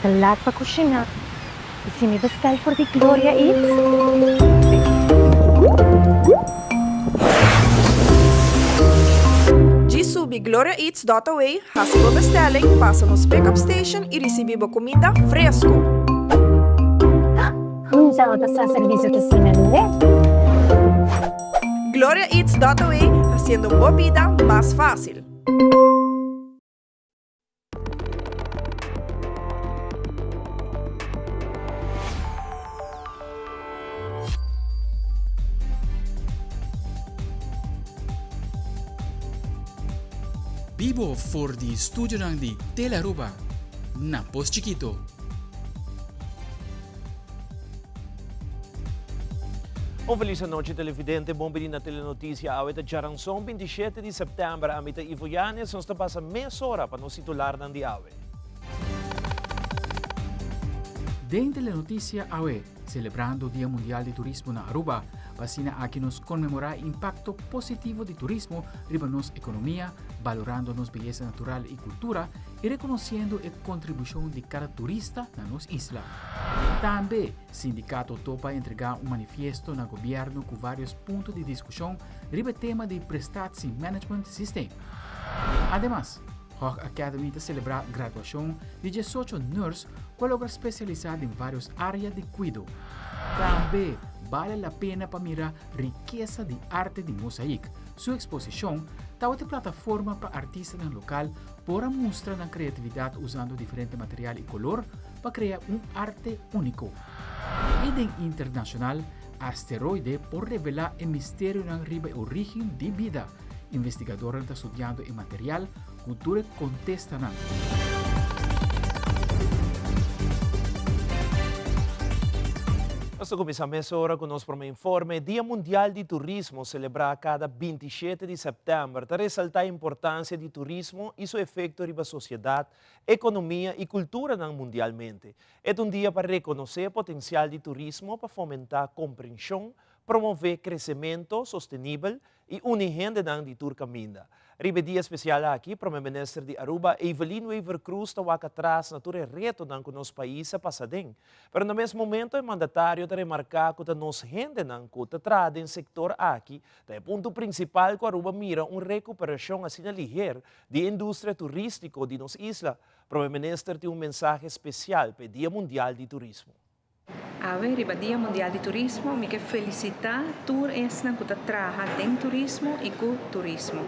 ta laat pa kushiná. I si mi bestel for di Gloria Eats? Djis subi gloriaeats dot away, hasi bo bestelling, pasa nos pick-up station i risibí bo kuminda fresku! Hunta bo ta sa servisio ta asina lihé. Gloriaeats dot away, hasiendo bo bida mas fásil! Bibo for di studionan di Telearuba na Pos Chikito. Un felis anochi televidente, bon bini na Telenoticia. Awe ta djaranson 27 di september. Ami ta Ivo Yanes, nos ta pasa mesora pa nos titularnan di awe. Den Telenoticia awe, celebrando Dia Mundial di Turismo na Aruba, pa asina aki nos conmemora e impacto positivo di turismo riba nos economia, balorando nos beyesa natural y cultura y reconociendo e contribucion di cada turista na nos isla. Tambe, Sindicato Topa a entrega un manifiesto na gobierno cu varios punto di discusion riba e tema di Prestatie Management Systeem. Ademas, Hog Academy ta celebra graduacion di diesocho nurse cu a logra specialisa den varios area di cuido. Tambe bale la pena pa mira rikesa di arte di Mozaïek. Su exposicion tabata e plataforma pa artistanan local por a mustra nan creatividad usando diferente material y color pa crea un arte unico. Y den internacional, asteroide por revela e misterionan riba e origen di bida. Investigadornan ta studiando e material cu tur e contestanan. Nos ta cuminsa mesora cu nos prome informe. Dia Mundial di Turismo, celebra cada 27 di september, ta resalta e importancia di turismo y su efecto riba sociedad, ekonomia i kulturanan mundialmente. E ta un dia pa rekonosé e potensial di turismo pa fomentá komprenshon, promové kresementu sostenibel i uni hendenan di tur kaminda. Riba e dia spesial aki, Prome Minister di Aruba, Evelyn Wever-Croes ta wak atras na tur e retonan ku nos pais a pasa aden. Pero na mes momento e mandatario ta remarká ku ta nos hendenan ku ta traha den sektor aki ta e punto prinsipal ku Aruba mira un rekuperashon asina liher Di e industria turístiko di nos isla, Prome Minister tin un mensahe spesial pa e Dia Mundial di Turismo. Awe riba Dia Mundial di Turismo mi ke felisitá tur esnan ku ta traha den turismo i ku turismo.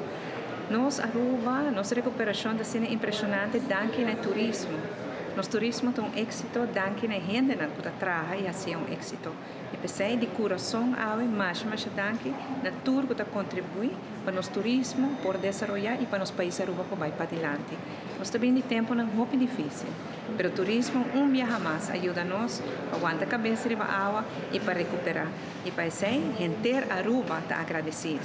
Nos Aruba, nos rekuperashon ta asina impreshonante danki na e turismo. Nos turismo ta un éksito danki na e hendenan ku ta traha i hasié un éksito. I p'esei di kurason awe masha masha danki na tur ku ta kontribuí pa nos turismo por desaroyá i pa nos pais Aruba por bai padilanti. Nos ta bini di tempunan hopi difísil, pero turismo un biaha mas a yuda nos pa wanta kabes riba awa i pa rekuperá. I pa esei henter Aruba ta agradesido.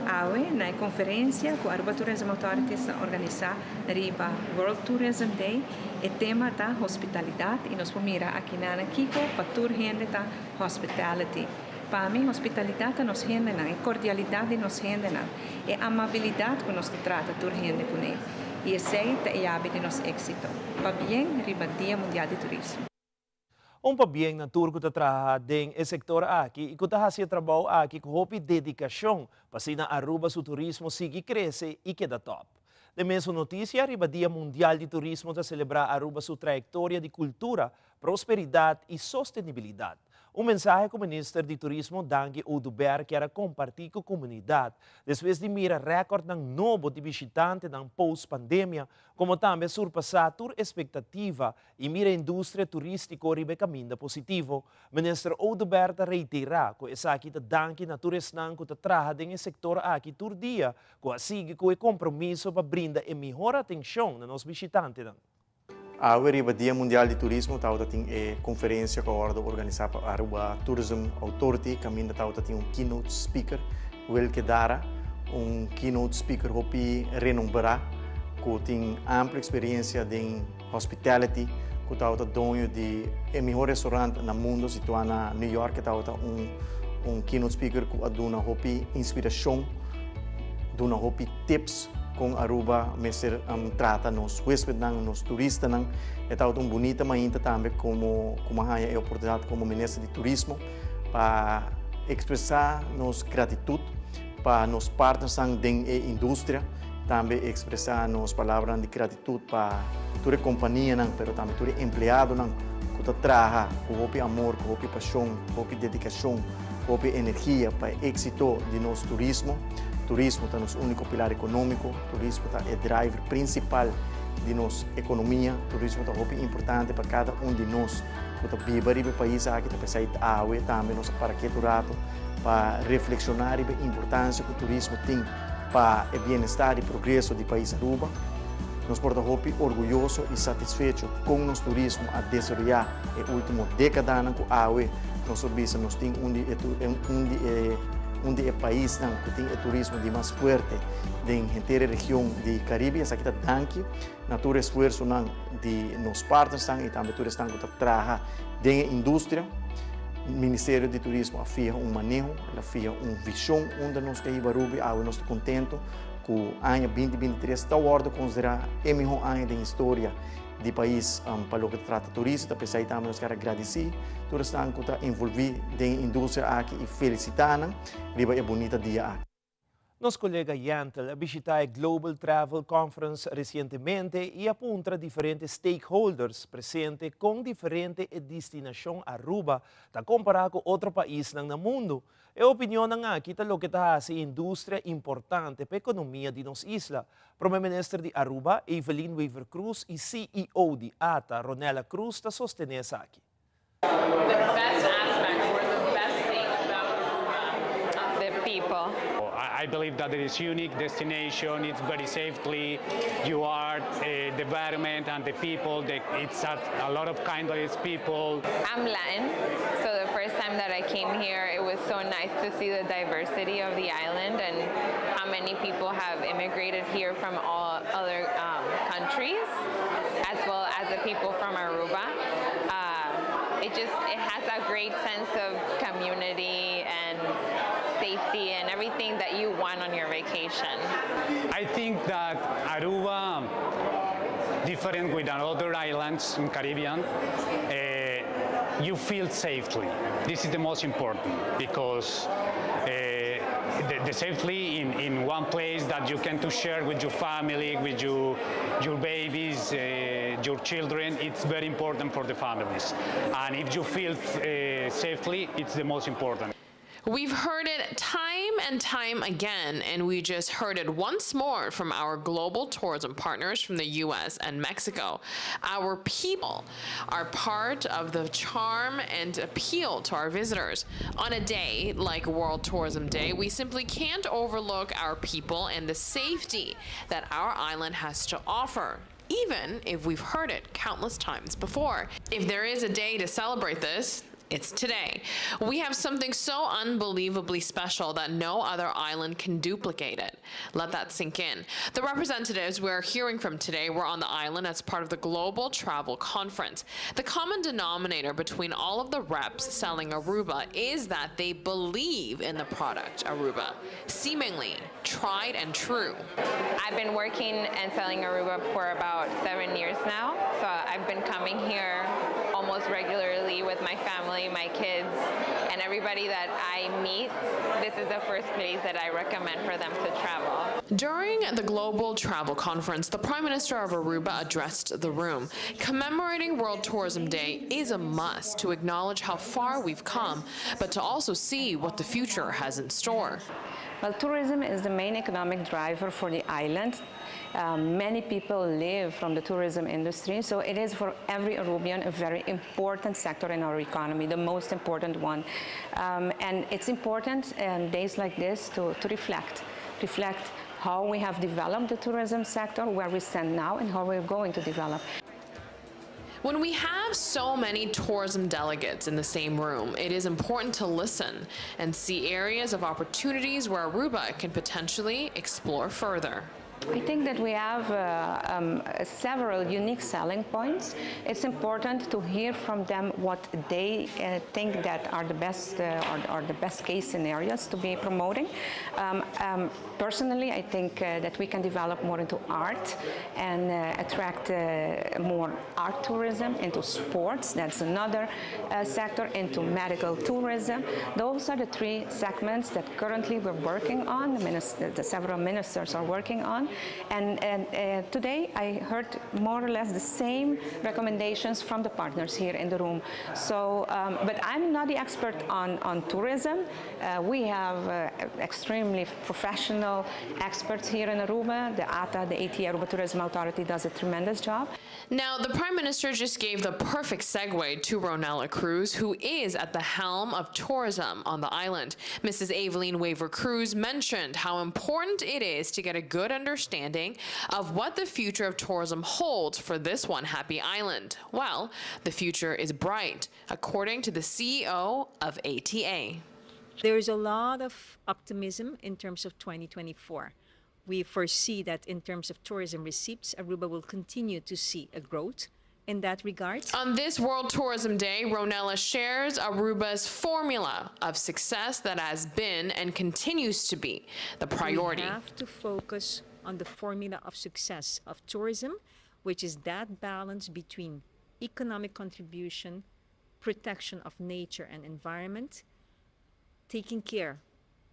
Awe na e konferensia ku Aruba Tourism Authority ta organisá riba World Tourism Day, e tema ta hospitalidat i nos por mira akinan kiko pa tur hende ta hospitality. Pa mi, hospitalidat ta nos hendenan, e kordialidat di nos hendenan, e amabilidat ku nos ta trata tur hende kuné. I esei ta e yabi di nos éksito. Pabien riba Dia Mundial di Turismo. Un pabien na tur ku ta traha den e sektor aki i ku ta hasi e trabou aki ku hopi dedikashon pa asina Aruba su turismo sigui krese i keda tòp. Den mesun notisia, riba Dia Mundial di Turismo ta selebrá Aruba su trayektoria di kultura, prosperidat i sostenibilidat. Un mensahe ku Minister di Turismo Dangui Oduber kier a kompartí ku komunidat despues di mira rèkòrtnan nobo di bishitantenan post pandemia, komo tambe a surpasá tur espektativa i mira industria turístiko riba e kaminda positivo. Minister Oduber ta reiterá ku esaki ta danki na tur esnan ku ta traha den e sektor aki tur dia ku a sigui ku e kompromiso pa brinda e mihor atenshon na nos bishitantenan. Awe riba Dia Mundial di Turismo tabata tin e konferensia ku a wòrdu organisá pa Aruba Tourism Authority kaminda tabata tin un keynote speaker, Wilke Dara, un keynote speaker hopi renombrá ku tin amplio eksperensia den hospitality, ku tabata doño di e mihó restaurant na mundo situá na New York. E tabata un un keynote speaker ku a duna hopi inspirashon, duna hopi tips. Con Aruba mester trata nos huespednan, nos turistanan. E tabata un bunita mainta tambe como cu a haya e oportunidad como Minister di Turismo pa expresa nos gratitud pa nos partnersnan den e industria, tambe expresa nos palabranan di gratitud pa tur e companianan, pero tambe tur e empleadonan cu ta traha cu hopi amor, cu hopi pasion, cu hopi dedicacion, cu hopi energia pa e exito di nos turismo. Turismo ta nos unico pilar economico, turismo ta e driver principal di nos economia, turismo ta hopi importante pa cada un di nos cu ta biba riba e pais aki. Ta p'esey awe tambe nos a para keto rato pa reflexiona riba e importancia cu turismo tin pa e bienestar y progreso di pais Aruba. Nos por ta hopi orguyoso y satisfecho con nos turismo a desaroya e ultimo decadanan, cu awe nos por bisa nos tin un di e paisnan cu tin e turismo di mas fuerte den henter region di Caribe. Esaki ta danki na tur esfuersonan di nos partnersnan y tambe tur esnan cu ta traha den e industria. Ministerio di Turismo a fiha un maneho, a fiha un vision unda nos ta hiba Aruba. Awe nos ta contento cu aña 2023 ta wordo considera e miho aña di historia di pais pa loke ta trata turismo. Ta p'esey tambe nos kier gradici tur esnan cu ta envolvi den e industria aki y felicita nan riba e bunita dia aki. Nos colega Yantel a bishita e Global Travel Conference recientemente y a puntra diferente stakeholders presente con diferente destinacion Aruba ta compara cu otro paisnan na mundo. E opinion aki ta loke ta haci industria importante pa e economia di nos isla. Prome Minister di Aruba, Evelyn Wever-Croes, y CEO di ATA, Ronella Croes, ta sostene esaki. The best aspect or the best thing about Aruba? The people. I believe that it is unique destination. It's very safely. You are the environment and the people. It's a lot of kindness people. I'm Latin, so the first time that I came here, it was so nice to see the diversity of the island and how many people have immigrated here from all other countries, as well as the people from Aruba. It has a great sense of community and safety and everything that you want on your vacation. I think that Aruba, different with other islands in Caribbean, you feel safely. This is the most important because the safely in one place that you can to share with your family, with your babies, your children, it's very important for the families. And if you feel safely, it's the most important. We've heard it time and time again, and we just heard it once more from our global tourism partners from the US and Mexico. Our people are part of the charm and appeal to our visitors. On a day like World Tourism Day, we simply can't overlook our people and the safety that our island has to offer, even if we've heard it countless times before. If there is a day to celebrate this, it's today. We have something so unbelievably special that no other island can duplicate it. Let that sink in. The representatives we're hearing from today were on the island as part of the Global Travel Conference. The common denominator between all of the reps selling Aruba is that they believe in the product Aruba, seemingly tried and true. I've been working and selling Aruba for about 7 years now, so I've been coming here almost regularly with my family, my kids, and everybody that I meet. This is the first place that I recommend for them to travel. During the Global Travel Conference, the Prime Minister of Aruba addressed the room. Commemorating World Tourism Day is a must to acknowledge how far we've come, but to also see what the future has in store. Well, tourism is the main economic driver for the island. Many people live from the tourism industry, so it is for every Arubian a very important sector in our economy, the most important one. And it's important in days like this to reflect how we have developed the tourism sector, where we stand now, and how we're going to develop. When we have so many tourism delegates in the same room, it is important to listen and see areas of opportunities where Aruba can potentially explore further. I think that we have several unique selling points. It's important to hear from them what they think that are the best or the best case scenarios to be promoting. Personally, I think that we can develop more into art and attract more art tourism, into sports, that's another sector, into medical tourism. Those are the three segments that currently we're working on, the several ministers are working on. And today I heard more or less the same recommendations from the partners here in the room. So, but I'm not the expert on tourism. We have extremely professional experts here in Aruba. The ATA, the ATA, Aruba Tourism Authority, does a tremendous job. Now, the Prime Minister just gave the perfect segue to Ronella Cruz, who is at the helm of tourism on the island. Mrs. Evelyn Wever Cruz mentioned how important it is to get a good understanding of what the future of tourism holds for this one happy island. Well, the future is bright, according to the CEO of ATA. There is a lot of optimism in terms of 2024. We foresee that in terms of tourism receipts, Aruba will continue to see a growth in that regard. On this World Tourism Day, Ronella shares Aruba's formula of success that has been and continues to be the priority. We have to focus on the formula of success of tourism, which is that balance between economic contribution, protection of nature and environment, taking care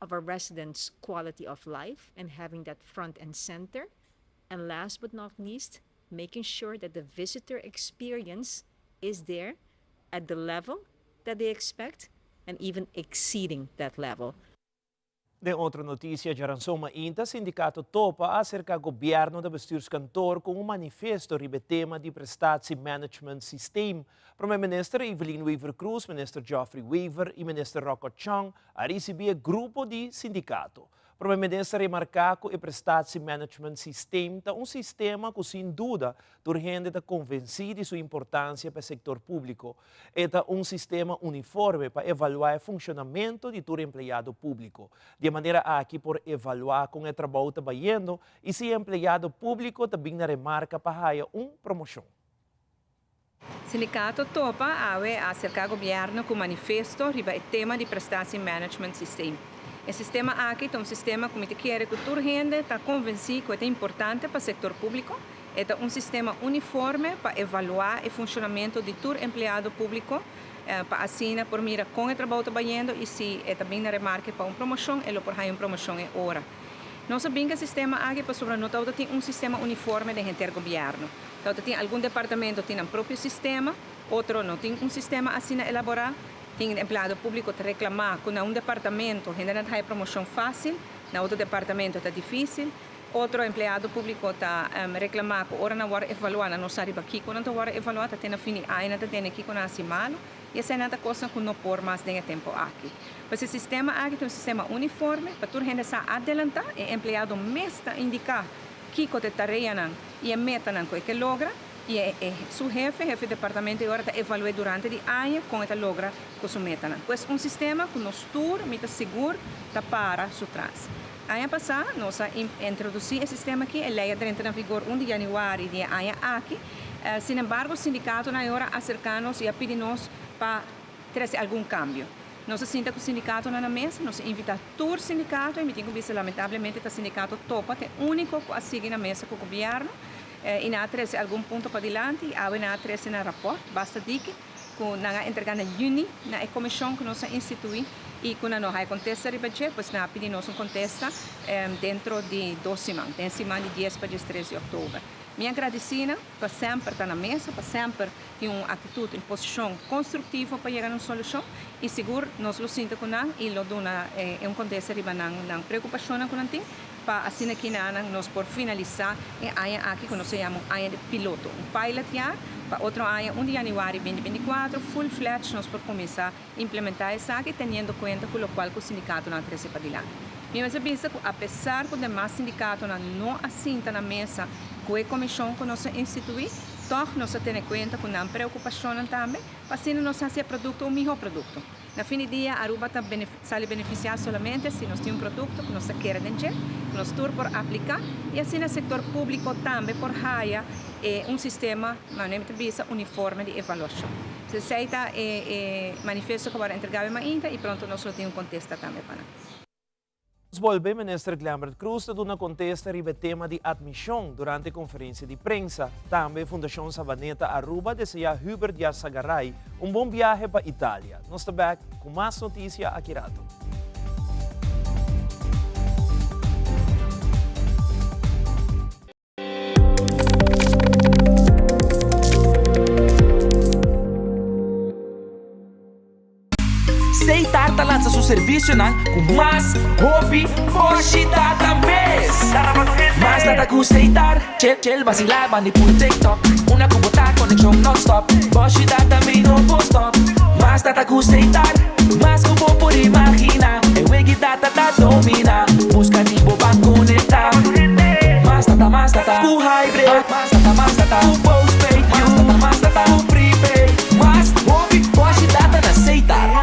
of our residents' quality of life and having that front and center, and last but not least, making sure that the visitor experience is there at the level that they expect and even exceeding that level. Den otro noticia, diaranson mainta, sindicato Topa a acerca gobierno na bestuurskantoor cu un manifesto riba tema di prestatie management systeem. Prome Minister Evelyn Wever-Croes, Minister Geoffrey Wever y Minister Rocco Chong a ricibi e grupo di sindicato. Prome Minister a remarca cu e prestatie management systeem ta un sistema cu sin duda tur hende ta convenci di su importancia pa e sector publico. E ta un sistema uniforme pa evalua e funcionamento di tur empleado publico. Di manera aki por evalua con e trabou ta bayendo y si empleado publico ta bin na remarca pa un promocion. Sindicato Topa awe a acerca gobierno cu manifesto riba e tema di prestatie management system. E sistema aki ta un sistema cu mi ta kere cu tur hende ta convenci cu ta importante pa e sector publico. E ta un sistema uniforme pa evalua e funcionamento di tur empleado publico, pa asina por mira con e trabou ta bayendo y si e tambe na remarca pa un promocion, e por haya un promocion e ora. Nos a bin cu e sistema aki pasobra no tin un sistema uniforme den henter gobierno. Anto, tin algun departamento tin un propio sistema, otro no tin un sistema asina elabora. Tin empleado publico ta reclama cu na un departamento hende no tin promocion facil, na otro departamento ta dificil. Otro empleado publico ta reclama cu ora nan wordo evalua, no sabi kico nan ta wordo evalua, te na fin di aña ta tende kico nan a haci malo. Y esey ta cos cu no por mas den tempo aki. Pues e sistema aki ta un sistema uniforme, pa tur hende sa adelanta, e empleado mes ta indica kico ta e tareanan y e metanan cu e kier logra y e su hefe, hefe di departamento, awor ta evalua durante di aña con e ta logra cu su metanan. Pues un sistema cu nos tur, mi ta sigur, ta para su tras. Aña pasa, nos a introduci e sistema aki, el a drenta na vigor 1 di januari di aña aki. Sin embargo, sindicato nan a acerca nos y a pidi nos pa trece algun cambio. Nos a sinta cu sindicato na mesa, nos a invita tur sindicato, y mi tin cu bisa lamentablemente e sindicato Topa, e unico cu a sigui na mesa cu gobierno, y nan a trece algun punto padilanti, y nan a trece nan rapport, basta diki, cu nan a entrega na juni na e comision cu nos a institui y cu no a contesta riba dje, pues nan a pidi nos un contesta den di 2 siman, den siman di 10 pa 13 di october. Mi ta gradici pa semper ta na mesa, pa semper tin un actitud, un posicion constructivo pa yega na un solucion y sigur nos lo sinta cu nan y lo duna un contesta riba nan preocupacion cu nan tin pa asina cu nan nos por finalisa e aña aki cu nos ta yama aña di piloto, un pilot jaar, pa otro aña, 1 di januari di 2024, full fledged nos por cuminsa implementa esaki, teniendo cuenta cu loke e sindicatonan a trece padilanti. Mi ta pensa cu apesar cu demas sindicatonan no a sinta na mesa cu e comision cu nos a institui, toch nos a tene cuenta cu nan preocupacion tambe, pa asina nos haci e producto un miho producto. Na fin di dia Aruba ta sali beneficia solamente si nos tin un producto cu nos ta kere den dje, cu nos tur por aplica y asina sector publico tambe por haya e un sistema, manera mi ta bisa, uniforme di evaluacion. Esey ta e manifesto cu a worde entrega awe mainta y pronto nos lo tin un contesta tambe pa nan. Nos bolbe, Minister Glenbert Croes ta duna contesta riba e tema di admision durante conferencia di prensa. Tambe Fundacion Savaneta Aruba desea Hubert Yarzagaray un bon biahe pa Italia. Nos ta bek cu mas noticia aki rato. Seitar ta lansa su servisionan ku mas hopi boshi data mes. Mas data ku Seitar, chel chel basilá bandi pul TikTok. Una ku bo ta konekshon nonstop, boshi data mi no por stop. Mas data ku Seitar, mas ku bo por imaginá. E wegi data ta dominá, buska di bo ban konektá. Mas data, mas data ku hybrid. Mas data, mas data ku postpaid. Mas data, mas data ku prepaid. Mas hopi boshi data na Seitar.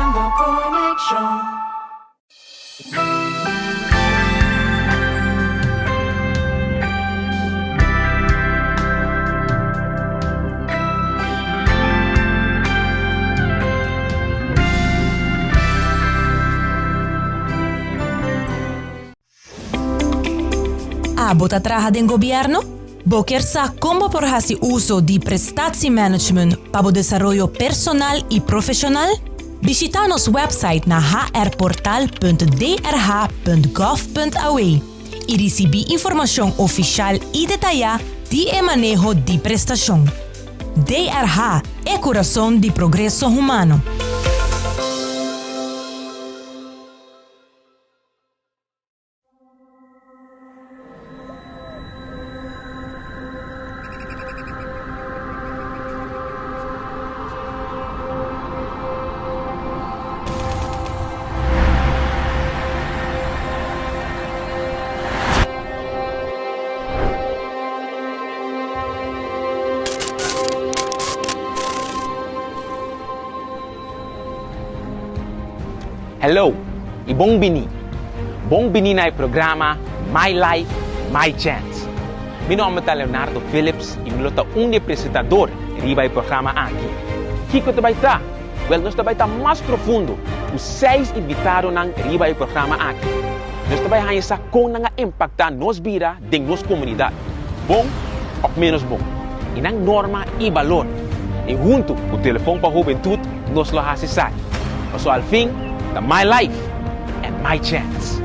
Abo ta traha den gobièrnu? Bo kier sa kon bo por hasi uso di prestatiemanagement pa bo desaroyo personal i profeshonal? Bishitá nos wèpsait na hrportal.drh.gov.aw i risibí informashon ofishal i detayá di e maneho di prestashon. DRH, e kurason di progreso humano. Hello y bon bini. Bon bini na e programa My Life, My Chance. Mi nomber ta Leonardo Phillips y mi lo ta un di e presentador riba e programa aki. Kico ta bay ta? Wel nos ta bay ta mas profundo cu seis invitadonan riba e programa aki. Nos ta bay haña sa con nan a impacta nos bida den nos comunidad, bon of menos bon, y nan norma y balor. Y hunto cu Telefon pa Hubentud nos lo haci esaki. Pasobra al fin ta my life and my chance.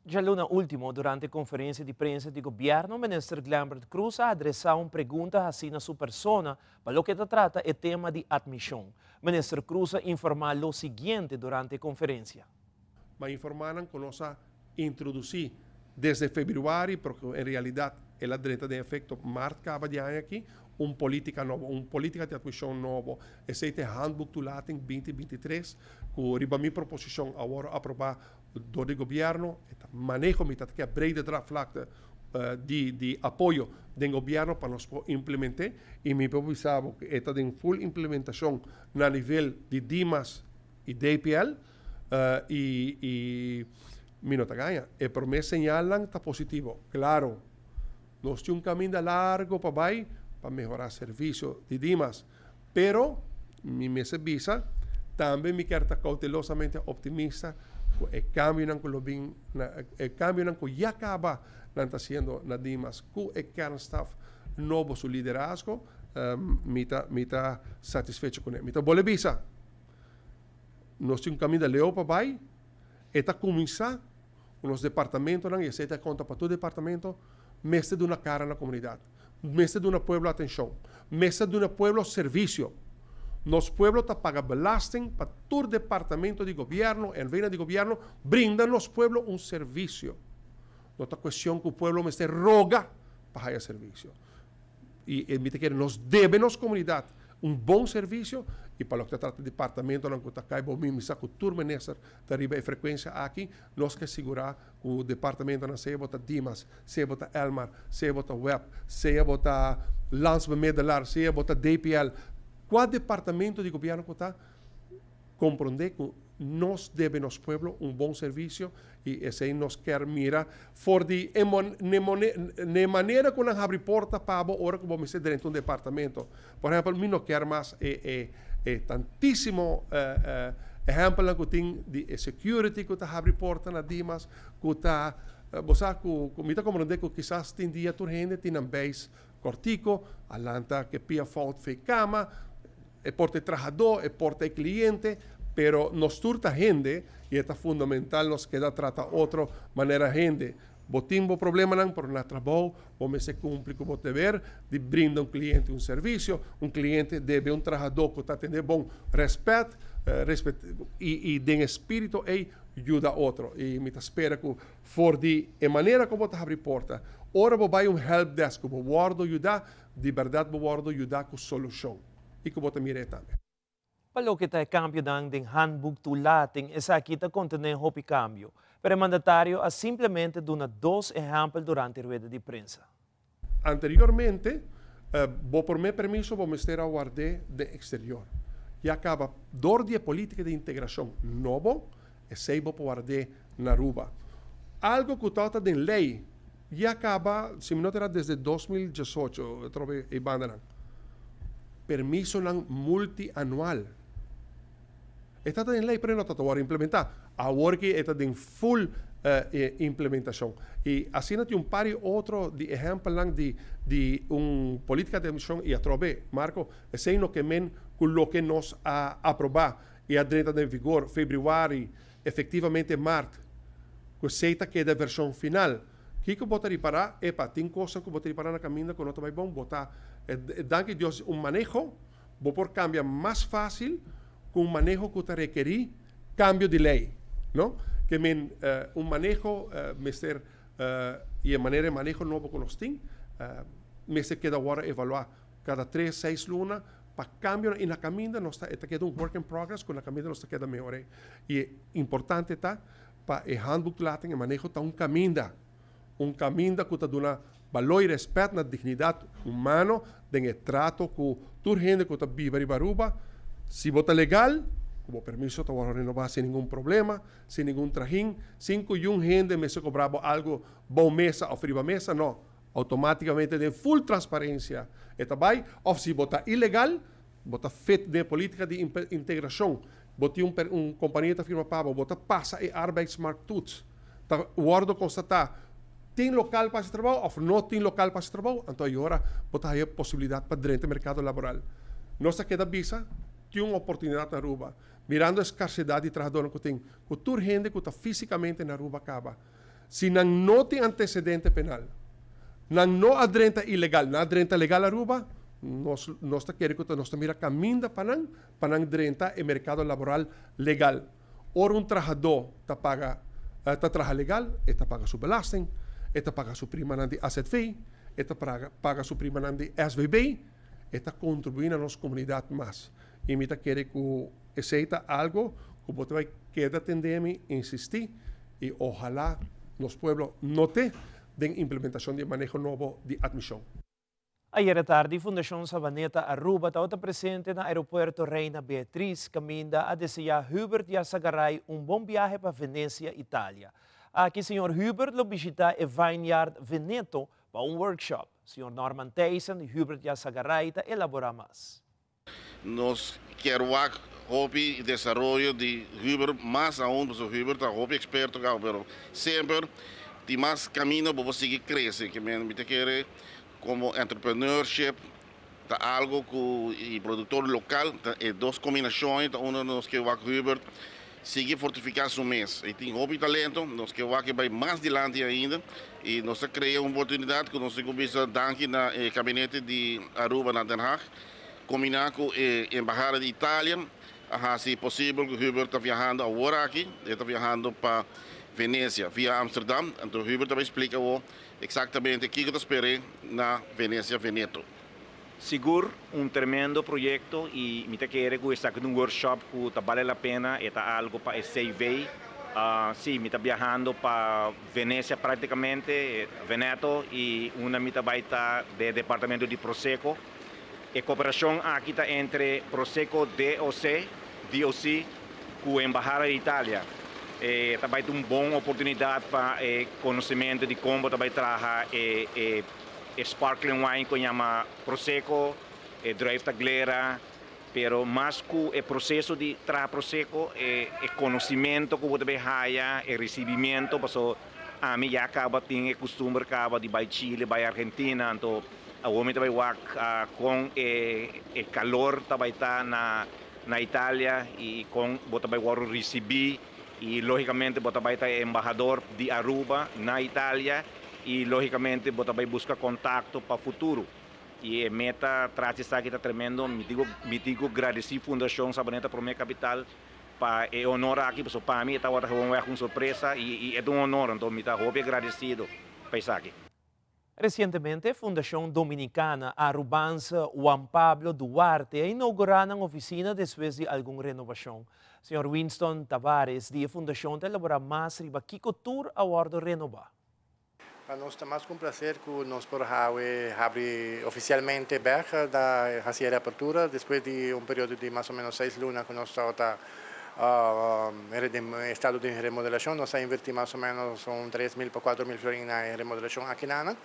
Djaluna ultimo, durante conferencia di prensa di gobierno, Minister Glenbert Croes a adresa un pregunta haci na su persona pa loke ta trata e tema di admision. Minister Croes a informa lo siguiente durante e conferencia. Ma informa nan cu nos a introduci desde februari, pero cu en realidad el a drenta den efecto maart caba di aña aki, un politica nobo, un politica di admision nobo. Esey ta e Handboek Toelating binti binti tres cu riba mi proposicion a worde aproba dor di gobierno. E ta maneho, mi ta ta kier brede draagvlakte di di apoyo den gobierno pa nos por implemente y mi por bisa bo cu e ta den full implementacion na nivel di Dimas y DPL y y mi no ta gaña. E prome señalnan ta positivo. Claro, nos tin un caminda largo pa bay pa mehora servicio di Dimas, pero mi mester bisa tambe mi kier ta cautelosamente optimista cu e cambionan cu lo bin na e cambionan cu ya caba nan ta haciendo na Dimas cu e kernstaf nobo su liderazgo mi ta mi ta satisfecho cune. Mi ta bolbe bisa. Nos tin un kaminda leu pa bai. E ta kuminsá ku nos departamentonan, i esei ta konta pa tur departamento, mester duna kara na komunidat, mester duna pueblo atenshon, mester duna pueblo servisio. Nos pueblo ta paga belasting pa tur departamento di gobièrnu, NV-nan di gobièrnu, brinda nos pueblo un servisio. No ta kuestion ku pueblo mester roga pa haya servisio. I mi ta kere nos debe nos komunidat. un bon servisio i pa loke ta trata departamentonan ku ta kai bo mi sa ku tur minister ta riba e frekuensia aki, nos ke sigurá ku departamentonan sea bo ta Dimas, sea bo ta Elmar, sea bo ta web, sea bo ta Landsbemiddelaar, sea bo ta DPL, kua departamento di gobièrnu ku ta, Komprondé ku nos debe nos pueblo un bon servisio i esei nos kier mira for di e ne manera ku nan habri porta pa bo ora ku bo mester drenta un departamento. Por ehèmpel, mi no kier mas e e e tantísimo ehèmpelnan ku tin di e security ku ta habri porta na Dimas ku ta bo sa ku mi ta komprondé ku kisas tin dia tur hende tin nan beis kòrtiko, a lanta ke pia fout fe kama. E por ta e trahadó, e por ta e kliente, pero nos tur ta hende i e ta fundamental nos keda trata otro manera hende. Bo tin bo problemanan, pero na trabou bo mester kumpli ku bo deber di brinda un kliente un servisio. Un kliente debe un trahadó ku ta atendé bon rèspèt, i den e spiritu ei yuda otro. I mi ta spera ku for di e manera ku bo ta habri porta, ora bo bai un helpdesk ku bo wòrdu yudá, Di bèrdat bo wòrdu yudá ku solushon i ku bo ta mir'é tambe. Pa loke ta e kambionan den Handboek Toelating, esaki ta kontené hopi kambio, pero e mandatario a simplemente duna dos ehèmpel durante rueda di prensa. Anteriormente, bo promé permiso bo mester a ward'é den eksterior. Ya kaba dor di e polítika di integrashon nobo, esei bo por ward'é na Aruba. Algo ku tabata den lei Ya caba, si mi no ta era desde 2018 atrobe e bandanan. Permisonan multianual. E ta den ley pero e no ta ta worde implementa. Awor ki e ta den full implementacion. Y asina tin un par di otro di ehempelnan di di un politica di admision y atrobe, Marco, esey no ke men cu loke nos a aproba y a drenta den vigor februari Efectivamente Mart, cu esey ta keda e version final. Kico bo ta ripara? Epa, tin cosnan cu bo ta ripara na caminda cu no ta bay bon. Bo ta, danki Dios, un maneho bo por cambia mas facil cu un maneho cu ta rekeri cambio di ley, no? Ke men, un maneho mester, y e manera e maneho nobo cu nos tin, mester keda worde evalua Kada tres, seis luna pa kambionan i na kaminda nos ta e ta keda un work in progress ku na kaminda nos ta keda mehor'é. I e importante ta pa e handboektoelating, e maneho ta un kaminda, un kaminda ku ta duna balor i rèspèt na dignidat humano den e trato ku tur hende ku ta biba riba Aruba. Si bo ta legal, ku bo permiso ta wòrdu renobá sin ningun problema, sin ningun trahin, sin ku yun hende mester kobra bo algu bou mesa òf riba mesa, no. Automáticamente den full transparencia e ta bay of si bo ta ilegal bo ta fit den e politica di integracion bo tin un un compania ta firma pa bo bo ta pasa e arbeidsmarkttoets ta wordo constata tin local pa haci trabao of no tin local pa haci trabao anto ayora bo ta haya posibilidad pa drenta e mercado laboral. Nos ta keda bisa tin un oportunidad na Aruba mirando e scarcedad di trahadornan cu tin cu tur hende cu ta fisicamente na Aruba caba. Si nan no tin antecedente penal, nan no a drenta ilegal, nan a drenta legal Aruba, nos nos ta kere cu ta nos ta mira caminda pa nan, pa nan drenta e mercado laboral legal. Ora un trahador ta paga, ta traha legal, e ta paga su belasting, e ta paga su primanan di azv, e ta praga paga su primanan di SVB, e ta contribui na nos comunidad mas. Y mi ta kere cu esey ta algo cu bo ta bay keda tende mi insisti y ohala nos pueblo note den implementacion di e maneho nobo di admision. Ayera tardi Fundacion Savaneta Aruba tabata presente na Aeropuerto Reina Beatriz caminda a desea Hubert Yarzagaray un bon biahe pa Venecia, Italia. Aki señor Hubert lo bishita e Vineyard Veneto pa un workshop. Señor Norman Thijssen y Hubert Yarzagaray ta elabora mas. Nos kier wak hopi desaroyo di Hubert mas aun pasobra Hubert ta hopi experto caba pero semper tin mas camino bo por sigui crece ke men mi ta kere como entrepreneurship ta algo cu y productor local ta e dos combinacion ta unda nos ke wak Hubert sigui fortifica su mes e tin hopi talento nos ke wak e bay mas dilanti ainda y nos ta crea un oportunidad cu nos tin cu bisa danki na e gabinete di Aruba na Den Haag. Kombiná ku e Embahada di Italia a hasi posibel ku Hubert ta viahando awor aki. E ta viahando pa Venecia via Amsterdam. Anto Hubert ta bai splika awor eksaktamente kiko ta sper'é na Venecia, Veneto. Sigur un tremendo proyecto y mi ta kere cu esaki ta un workshop cu ta bale la pena, e ta algo pa e CV. Si, mi ta biahando pa Venecia practicamente, Veneto, y unda mi ta bay ta den e departamento di Prosecco. E cooperacion aki ta entre Prosecco DOC, DOC, cu Embahada di Italia. E ta bay ta un bon oportunidad pa e conocimento di con bo ta bay traha e e e sparkling wine cu yama Prosecco, e druif ta glera, pero mas cu e proceso di traha Prosecco, e e conocimento cu bo ta bay haya, e recibimento, paso ami ya caba tin e custumber caba di bay Chile, bay Argentina, anto awor mi ta bay wak con e e calor ta bay ta na na Italia y con bo ta bay worde ricibi y logicamente bo ta bay ta e embahador di Aruba na Italia y logicamente bo ta bay busca contacto pa futuro y e meta tras di esaki ta tremendo mi digo mi digo gradici Fundacion Sabaneta Prome Capital pa e honor aki pasobra pa mi e tabata gewoon un sorpresa y e ta un honor anto mi ta hopi agradecido pa esaki. Resientemente Fundashon Dominicana Arubaanse Juan Pablo Duarte a inougurá nan ofisina despues di algun renobashon. Señor Winston Tavares di e fundashon ta elaborá mas riba kiko tur a wòrdu renobá. Pa nos ta mas ku un plaser ku nos por hawe habri ofisialmente bèk na hasi e reapertura despues di un periodo di mas o ménos seis luna ku nos tabata Den estado di remodelacion nos a inverti mas o menos un 3000 pa 4000 florin na e remodelacion akinanan.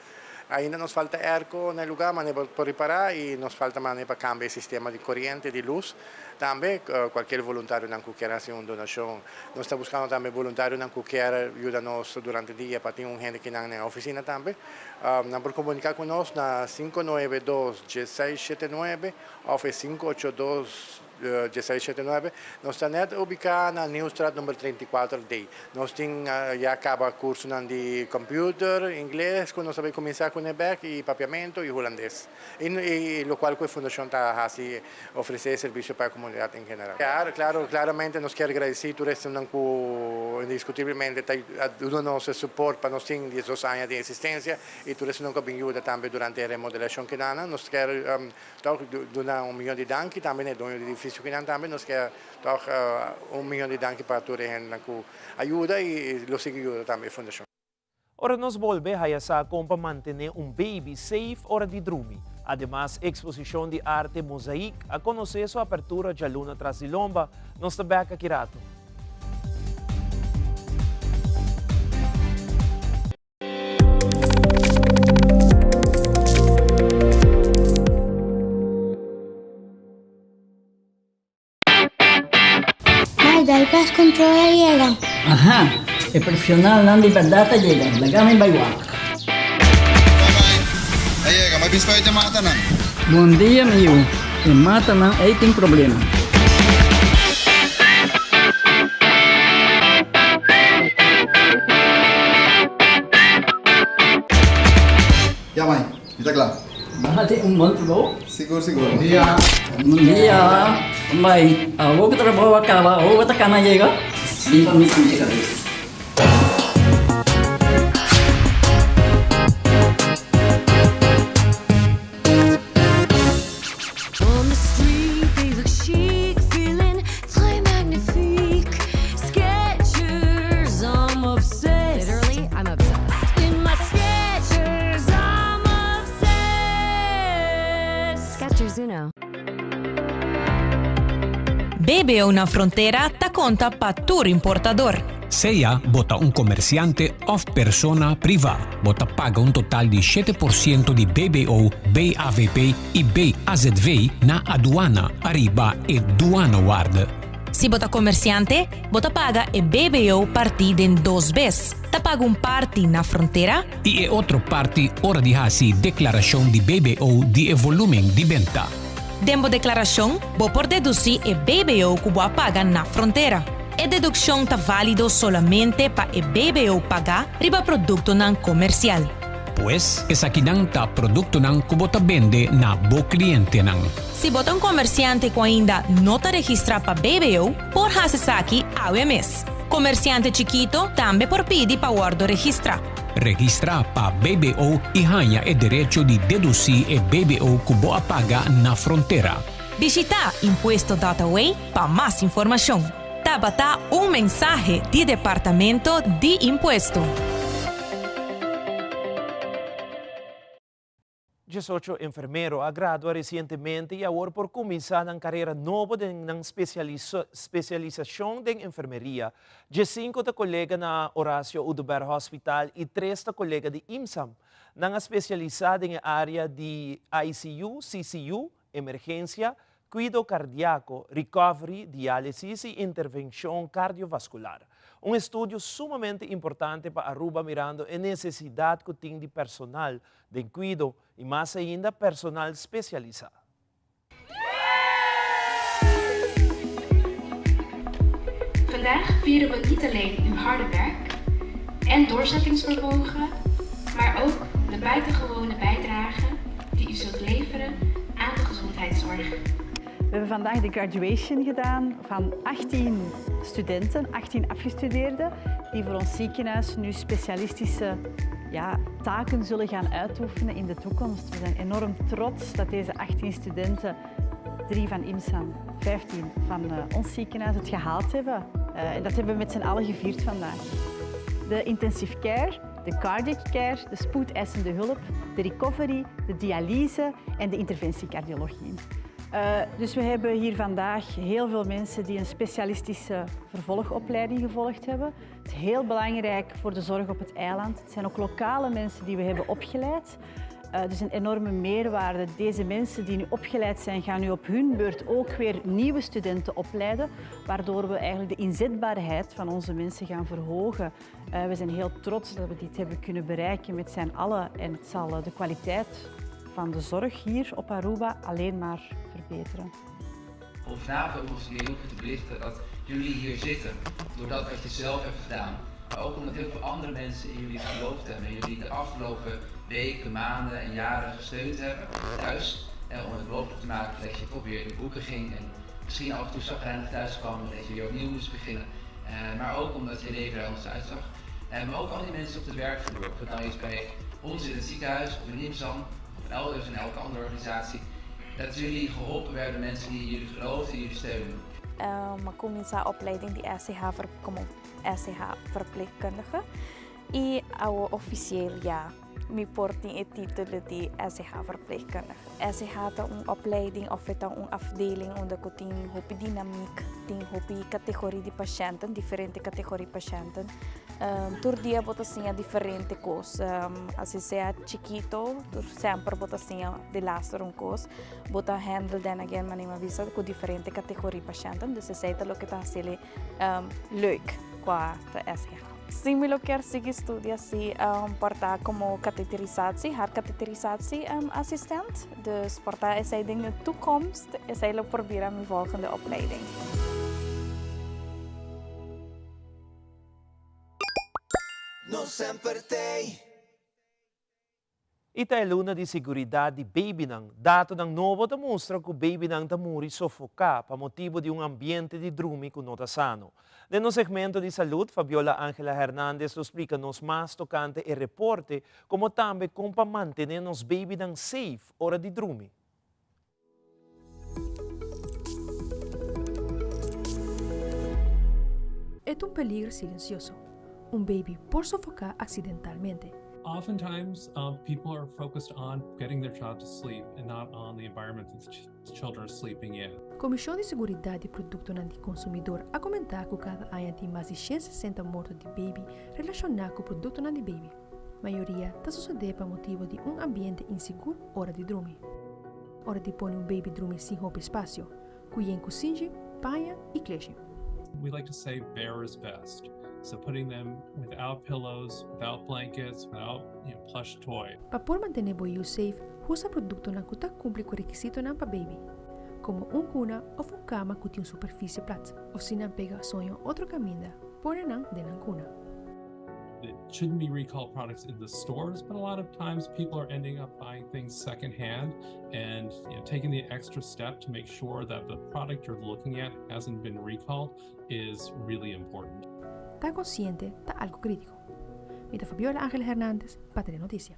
Ainda nos falta airco na e lugar manera por ripara y nos falta manera pa cambia e sistema di coriente di luz. Tambe cualkier voluntarionan cu kier haci un donacion. Nos ta buscando tambe voluntarionan cu kier yuda nos durante dia pa tin un hende kinan na e oficina tambe. Nan por comunica cu nos na 592 1679 of e 582. 1679. Nos ta net ubiká na Nieuwstraat number 34 D. Nos tin ya kaba kursonan di computer, ingles ku nos a bai kuminsá kuné bèk i papiamentu i hulandes. I lokual ku e fundashon ta hasi ofresé e servisio pa e komunidat en general. Klaro, klaramente nos kier gradisí tur esnan ku indiskutiblemente ta duna nos e suport pa nos tin diesdos aña di eksistensia i tur esnan ku a bin yuda tambe durante e remodelashon kinan. Nos kier Tòg duna un miyon di danki tambe na e doño di edifisio kinan tambe nos ke tòg un miyon di danki pa tur e hendenan ku a yuda i lo sigui yuda tambe e fundashon. Ora nos bolbe haya sa kon pa mantené un baby safe ora di drumi. Ademas eksposishon di arte Mozaïek a konosé su apertura djaluna tras di lomba. Nos ta bèk aki ratu. Mai, dal pest control a yega. Aha, e profesionalnan di berdad a yega. Laga mi bai wak. Bye bye. A yega, mi a bisa e matanan. Bon dia, mi yu. E matanan ei tin problema. Ya mai, mi ta kla. Bo hasi un bon trabou. Sigur, sigur. Bon dia. Bon dia. Mai, awor ku trabou a kaba, awor bo ta kana yega? Bin pa mi pinche kabes. BBO na frontera ta konta pa tur importador. Sea bo ta un komersiante òf persona privá, bo ta paga un total di 7% di BBO, BAVP i BAZV na aduana ariba e duanawaarde. Si bo ta komersiante, bo ta paga e BBO partí den dos bes. Ta paga un parti na frontera. I e otro parti ora di hasi deklarashon di BBO di e volúmen di benta. Den bo deklarashon, bo por dedusí e BBO ku bo a paga na frontera. E dedukshon ta válido solamente pa e BBO pagá riba produktonan komersial. Pues, esakinan ta produktonan ku bo ta bende na bo klientenan. Si bo ta un komersiante ku ainda no ta registrá pa BBO, por hasi esaki awe mes. Komersiante chikito tambe por pidi pa wòrdu registrá. Registrá pa BBO i haña e derecho di dedusí e BBO ku bo a paga na frontera. Bishitá Impuesto dot aw pa mas informashon. Tabata un mensahe di Departamento di Impuesto. 18 enfermero a gradua resientemente i awor por kuminsá nan karera nobo den nan spesialisashon den enfermeria. 15 ta kolega na Horacio Oduber Hospital i tres ta kolega di IMSAM. Nan a spesialisá den e área di ICU, CCU, emergensia, kuido kardiako, recovery, diálisis i intervenshon kardiovaskular. Un estudio sumamente importante pa Aruba mirando e nesesidat ku tin di personal den kuido i mas ainda personal spesialisá. Vandaag vieren we niet alleen uw harde werk en doorzettingsvermogen, maar ook de buitengewone bijdrage die u zult leveren aan de gezondheidszorg. We hebben vandaag de graduation gedaan van 18 studenten, 18 afgestudeerden, die voor ons ziekenhuis nu specialistische ja, taken zullen gaan uitoefenen in de toekomst. We zijn enorm trots dat deze 18 studenten, drie van IMSAN, 15 van eh, ons ziekenhuis, het gehaald hebben. Eh, en dat hebben we met z'n allen gevierd vandaag. De intensive care, de cardiac care, de spoedeisende hulp, de recovery, de dialyse en de interventiecardiologie. Uh, dus we hebben hier vandaag heel veel mensen die een specialistische vervolgopleiding gevolgd hebben. Het is heel belangrijk voor de zorg op het eiland. Het zijn ook lokale mensen die we hebben opgeleid. Uh, dus een enorme meerwaarde. Deze mensen die nu opgeleid zijn, gaan nu op hun beurt ook weer nieuwe studenten opleiden, waardoor we eigenlijk de inzetbaarheid van onze mensen gaan verhogen. Uh, we zijn heel trots dat we dit hebben kunnen bereiken met z'n allen en het zal de kwaliteit van de zorg hier op Aruba alleen maar verbeteren. Om vanavond ook nog eens heel goed te belichten dat jullie hier zitten, door dat wat je zelf hebt gedaan. Maar ook omdat heel veel andere mensen in jullie geloofd hebben en jullie de afgelopen weken, maanden en jaren gesteund hebben thuis. Eh, om het mogelijk te maken dat je toch weer in de boeken ging en misschien af en toe zagrijnig thuis kwam en dat je weer opnieuw moest beginnen. Uh, maar ook omdat je leven er anders uitzag. Uh, maar ook al die mensen op de werkvloer, of het nou is bij ons in het ziekenhuis of in Imsan of elders in elke andere organisatie. Dat jullie geholpen werden, mensen die jullie geloofden, die jullie steunen. Um, cuminsa opleiding di SCH como SCH verpleegkundige. Y awo officieel ja, mi por tin e titulo di SCH verpleegkundige. SCH ta un opleiding of ta un afdeling unda cu tin hopi dynamiek, tin hopi categoria di patiënten, diferente categoria patiënten. Um, tur dia bo ta siña diferente cos. Um, asina sea chikito, tur semper bo ta siña de laster un cos. Bo ta handle then again, manera mi a bisa, cu diferente categoria patiënten. Dus esey ta loke ta haci'le um, leuk qua ta SGH. Si mi lo kier sigui studia si um, por ta como katheterisatie, hartkatheterisatie um, assistent. Dus por ta esey den de toekomst, esey lo por bira mi volgende opleiding. No semper t'ey. I ta e luna di seguridat di babynan. Datonan nobo ta mustra ku babynan ta muri sofoká pa motibu di un ambiente di drumi ku no ta sano. Den nos segmento di salud, Fabiola Angela Hernandez lo splika nos mas tokante e reporte komo tambe kon pa mantené nos babynan safe ora di drumi. E ta un peligro silencioso. Un baby por sofoca accidentalmente. Oftentimes, um, people are focused on getting their child to sleep and not on the environment that the, ch the children are sleeping in. Comision di Seguridad di Productonan di Consumidor a comenta cu cada aña tin mas di 160 morto di baby relaciona cu productonan di baby. Mayoria ta sosode pa motibo di un ambiente insigur ora di drumi. Ora di pone un baby drumi sin hopi espacio, cu yen cusinji, paña y kleshi. We like to say bare is best. So putting them without pillows, without blankets, without you know, plush toy. Pa por mantene bo yiu safe, usa productonan cu ta cumpli cu requisitonan pa baby, como un cuna of un cama cu tin un superficie plat, of si nan pega soño otro caminda, pone nan den nan cuna. It shouldn't be recall products in the stores, but a lot of times people are ending up buying things secondhand and you know, taking the extra step to make sure that the product you're looking at hasn't been recalled is really important. Ta consciente ta algo critico. Mi ta Fabiola Angel Hernandez pa Telenoticia.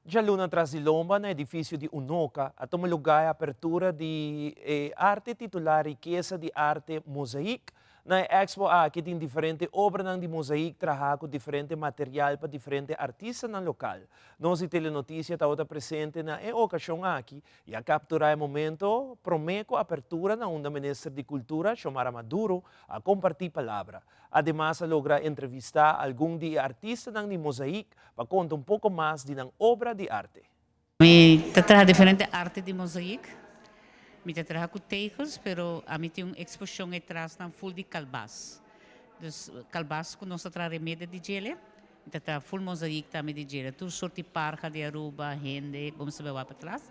Djaluna tras di lomba na edifisio di Unoca a tuma lugá e apertura di e arte titulá Rikesa di Arte Mozaïek. Na e expo aki tin diferente obranan di mozaïek trahá ku diferente material pa diferente artistanan lokal. Nos di Telenotisia tabata presente na e okashon aki i a kapturá e momento promé ku apertura na unda Minister di Kultura Xiomara Maduro a kompartí palabra. Ademas a logra entrevistá algun di e artistanan di mozaïek pa konta un poko mas di nan obra di arte. Mi ta traha diferente arte di mozaïek. Mi ta traha ku tegels, pero ami tin un eksposishon etrasnan ful di kalbas. Dus kalbas ku nos ta traha remede di djele, mi ta traha ful mozaïek tambe di djele. Tur sort di parha di Aruba, hende, bo mester bai wak patras.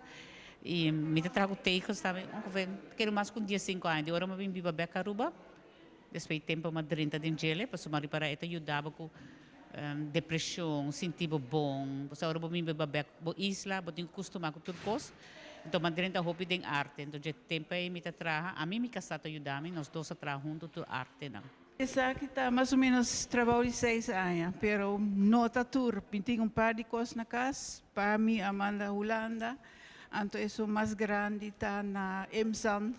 I mi ta traha ku tegels tambe ongeveer, kere mas ku un diesinku aña. Di ora mi a bin biba bek Aruba, Despues di tempu m'a drenta den djele, pasobra m'a ripará e ta yuda bo ku depreshon, sinti bo bon. Pasobra ora bo bin biba bèk bo isla, bo tin ku kustumá ku tur kos. Enton m'a drenta hopi den arte. Enton dje tempu ei mi ta traha, ami mi kasá ta yuda mi, nos dos a traha huntu tur artenan. Esaki ta mas o menos trabou di seis aña, pero no ta tur. Mi tin un par di kos na kas, pa mi a manda Hulanda, anto esun mas grandi ta na Emsand.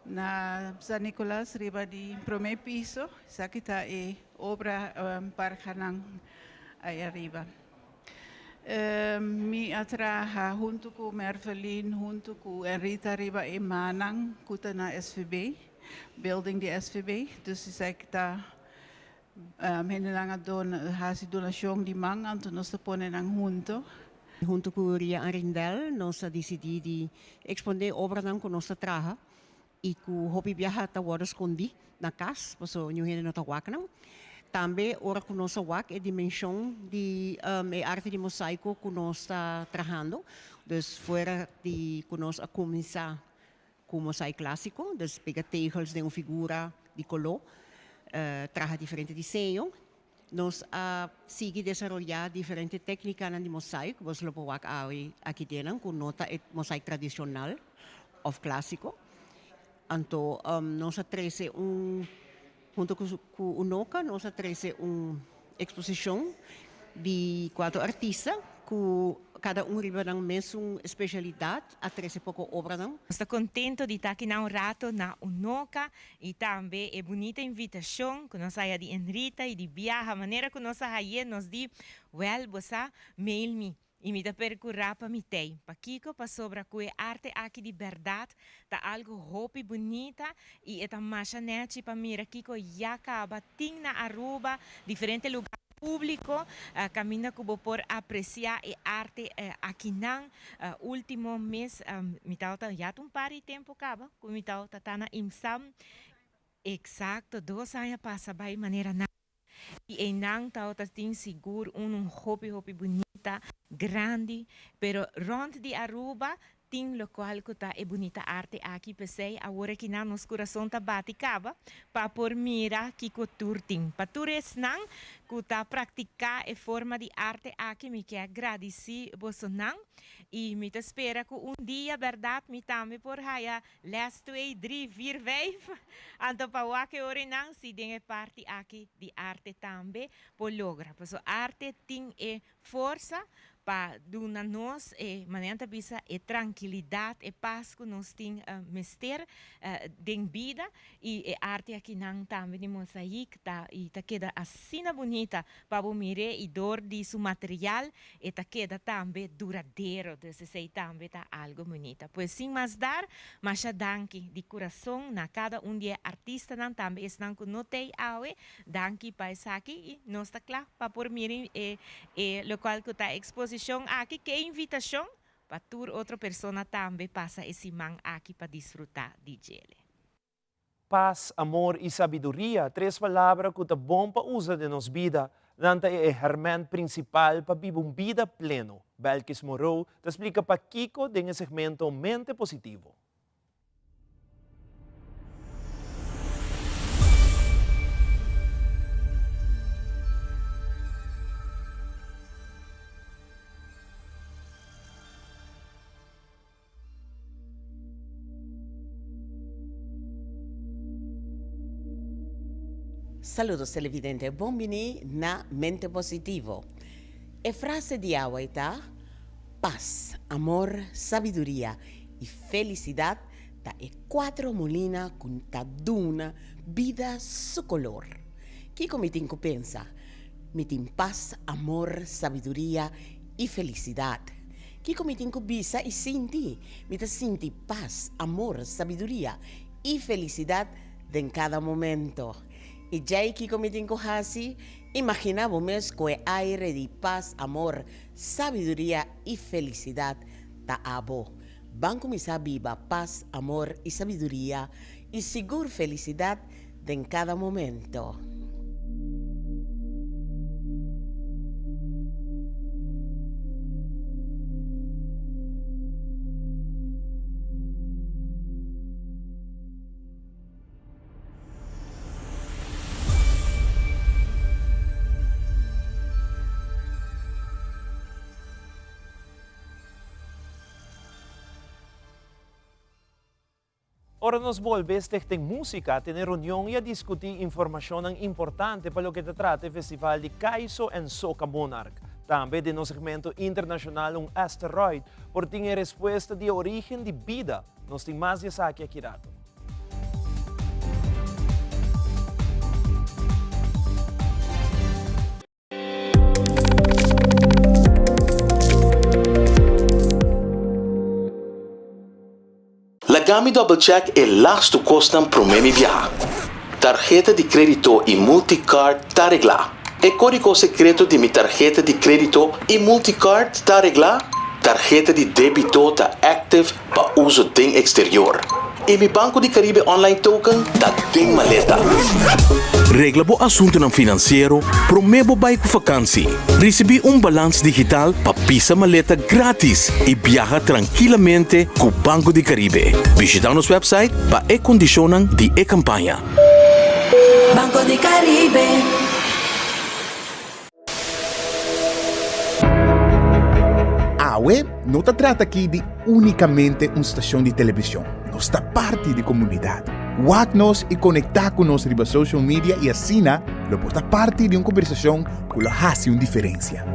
Na San Nicolas riba di prome piso, esaki ta e obra parhanan ay ariba. Mi a traha hunto cu Mervelin, hunto cu Enrita riba e mannan cu ta na SVB, building di SVB. Dus esaki ta hendenan a dona, haci donacion di man, anto nos ta pone nan hunto. Hunto cu Ria Arrindell nos a dicidi di expone obranan cu nos ta traha y cu hopi biaha ta wordo scondi na cas pasobra niun hende no ta wak nan. Tambe ora cu nos a wak e dimension di e arte di mosaico cu nos ta trahando, dus fuera di cu nos a cuminsa Cu mosai clasico, dus pega tegels den un figura di color, traha diferente diseño. Nos a sigui desaroya diferente tecnicanan di mosai cu boso lo por wak awe aki dennan cu no ta e mosai tradicional of clasico. Anto nos a trece un, hunto cu Unoca nos a trece un exposicion di cuatro artista cu cada un riba nan mesun specialidad a trece poco obranan. Nos ta contento di ta aki na un rato na Unoca y tambe e bunita invitacion cu nos haya di Enrita y di biaha manera cu nos a haye nos di wel bo sa mail mi y mi ta percura pa mi tey. Pakico? Pasobra cu e arte aki di berdad ta algo hopi bunita y e ta masha nechi pa mira kico ya caba tin na Aruba, diferente lugar publico caminda cu bo por aprecia e arte akinan. Ultimo mes mi tabata ya ta un par di tempo caba cu mi tabata ta na IMSAM, exacto dos aña pasa bay manera na. Y eynan tabata tin sigur un hopi hopi bunita, grandi, pero rond di Aruba tin locual cu ta e bunita arte aki, p'esey awor akinan nos curason ta bati caba pa por mira kico tur tin. Pa tur esnan cu ta practica e forma di arte aki mi ke a gradici bosonan y mi ta spera cu un dia berdad mi tambe por haya Les twee, drie, vier, vijf. Anto pa wak e orinan si den e parti aki di arte tambe por logra. Pasobra arte tin e forsa pa duna nos e, manera nan ta bisa, e trankilidat, e pas ku nos tin mester den bida. I e arte akinan tambe di mozaïek ta i ta keda asina bunita pa bo mir'é i dor di su material e ta keda tambe duradero, dus esei tambe ta algo bunita. Pues sin mas dar, masha danki di kurason na kada un di e artistanan, tambe esnan ku no t'ei awe, danki pa esaki i nos ta kla pa por mira e e lokual ku ta e eksposishon aki ku e invitashon pa tur otro persona tambe pasa e siman aki pa disfrutá di djele. Pas, amor i sabiduria, tres palabra ku ta bon pa usa den nos bida. Nan ta e hèrmènt prinsipal pa biba un bida pleno. Belkis Moreau ta splika pakiko den e segmento Mente Positivo. Saludos televidente, bon bini na Mente Positivo. E frase di awe ta, Pas, amor, sabiduria y felicidad ta e cuatro molina cu ta duna bida su color. Kico mi tin cu pensa? Mi tin pas, amor, sabiduria y felicidad. Kico mi tin cu bisa y sinti? Mi ta sinti pas, amor, sabiduria y felicidad den cada momento. Y djei kico mi tin cu haci? Imagina bo mes cu e aire di pas, amor, sabiduria y felicidad ta abo. Ban cuminsa biba pas, amor y sabiduria y sigur felicidad den cada momento. Ora nos bolbe Stichting Musica tene reunion y a discuti informacionnan importante pa loke ta trata e festival di Kaiso en Soca Monarch. Tambe den nos segmento internacional un asteroid por tin e respuesta di e origen di bida. Nos tin mas di esaki aki rato. Laga mi double check e lastu kosnan promé mi biaha. Tarheta di krédito i multicard ta reglá. E kódigo sekreto di mi tarheta di krédito i multicard ta reglá. Tarheta di débito ta active pa uso den exterior. I mi Banco di Caribe Online Token ta den maleta. Regla bo asuntunan finansiero promé bo bai ku fakansi. Risibí un balans digital pa pisa maleta grátis i biaha trankilamente ku Banco di Caribe. Bishitá nos wèpsait pa e kondishonnan di e kampaña. Banco di Caribe. Awe no ta trata aki di únikamente un stashon di televishon, nos ta parti di komunidat. Wak nos i konektá ku nos riba social media i asina lo por ta parti di un kombersashon ku lo hasi un diferensia.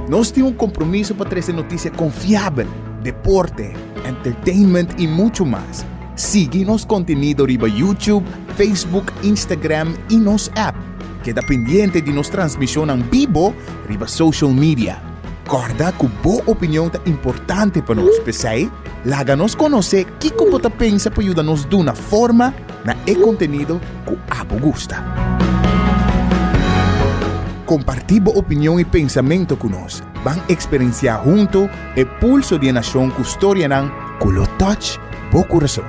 Nos tin un kompromiso pa trese notisia konfiabel, deporte, entertainment i muchu mas. Sigui nos kontenido riba YouTube, Facebook, Instagram i nos app. Keda pendiente di nos transmishonnan bibo riba social media. Kòrda ku bo opinion ta importante pa nos, p'esei laga nos konosé kiko bo ta pensa pa yuda nos duna forma na e kontenido ku abo gusta. Kompartí bo opinion i pensamentu ku nos. Ban eksperensiá huntu e pulso di e nashon ku storianan ku lo touch bo kurason.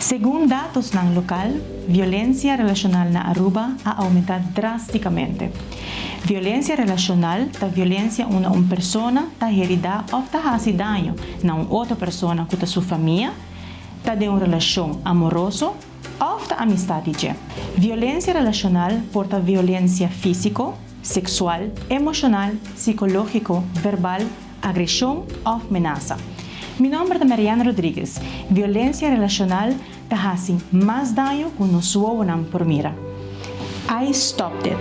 Segun datosnan lokal, violencia relacional na Aruba a aumenta drasticamente. Violencia relacional ta violencia unda un persona ta herida of ta haci daño na un otro persona cu ta su famia, ta den un relacion amoroso of ta amistad di dje. Violencia relacional por ta violencia fisico, sexual, emocional, psicologico, verbal, agresion of menasa. Mi nomber ta Marianne Rodriguez. Violencia relacional ta haci mas daño cu nos wowonan por mira. I stopped it.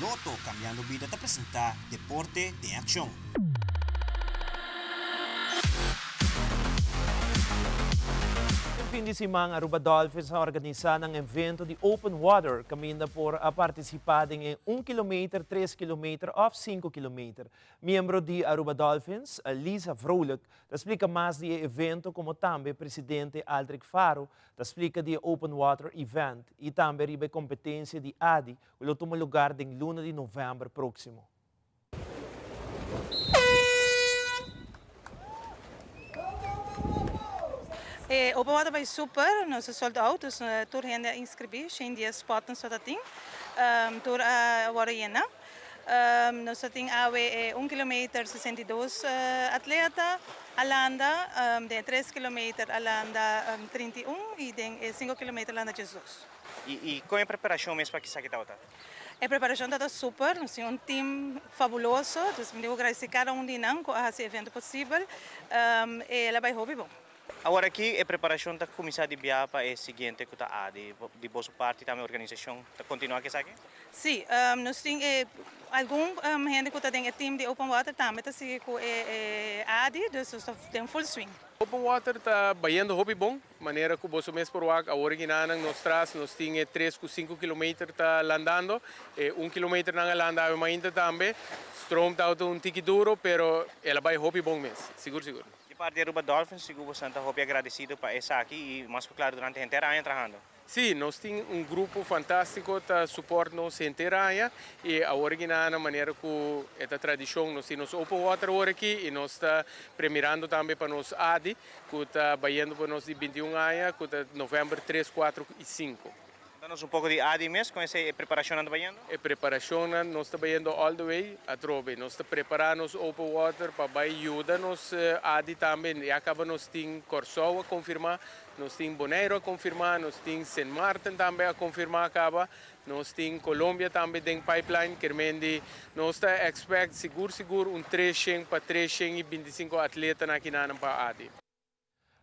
Lotto Cambiando Bida ta presenta Deporte den Accion. Den fin di siman Aruba Dolphins a organisa nan evento di Open Water caminda por a participa den e un kilometer, tres kilometer of sinku kilometer. Miembro di Aruba Dolphins, Lisa Vrolijk, ta splica mas di e evento como tambe presidente Aldrich Faro ta splica di e Open Water Event y tambe riba e competencia di ADI cu lo tuma lugar den luna di november proximo. E Open Water bai super, nos a sold out, dus tur hende a inscribi, shen dies spotnan so ta tin, tur a worde yena. Nos ta tin awe e un kilometer 62 atleta a landa, den e tres kilometer a landa 31 y den e sinku kilometer a landa 12. Y con e preparacion mes pa esaki tabata? E preparacion tabata super, nos tin un team fabuloso, dus mi tin cu agradeci cada un di nan cu a haci e evento posibel, el a bay hopi bon. Awor aki e preparacion ta cuminsa di bia pa e siguiente cu ta ADI. Di boso parti tambe organisacion ta continua cu esaki? Si, nos tin e algun hende cu ta den e team di Open Water tambe ta sigui cu e ADI, dus nos ta den full swing. Open Water ta bayendo hopi bon, manera cu boso mes por wak awor ginanan nos tras nos tin e tres cu sinku kilometer ta landando, e un kilometer nan a landa awe mainta tambe, stroom ta un tiki duro pero el a bay hopi bon mes, sigur sigur. Di parti di Aruba Dolphins sigur boso ta hopi agradecido pa esaki y mas cu claro durante henter aña trahando. Si, nos tin un grupo fantastico ta support nos henter aña y awor aki na na manera cu e ta tradicion nos tin nos open water awor aki y nos ta premirando tambe pa nos ADI cu ta bayendo pa nos di 21 aña cu ta november tres, cuatro y cinco. Conta nos un poco di Adi mes, con esey e preparacionnan ta bayendo? E preparacionnan nos ta bayendo all the way atrobe. Nos ta prepara nos open water pa bay yuda nos Adi tambe. Ya caba nos tin Corsou a confirma, nos tin Bonaire a confirma, nos tin Sint Maarten tambe a confirma caba, nos tin Colombia tambe den pipeline. Kermendi nos ta expect sigur sigur un 300 pa 325 atletanan akinanan pa Adi.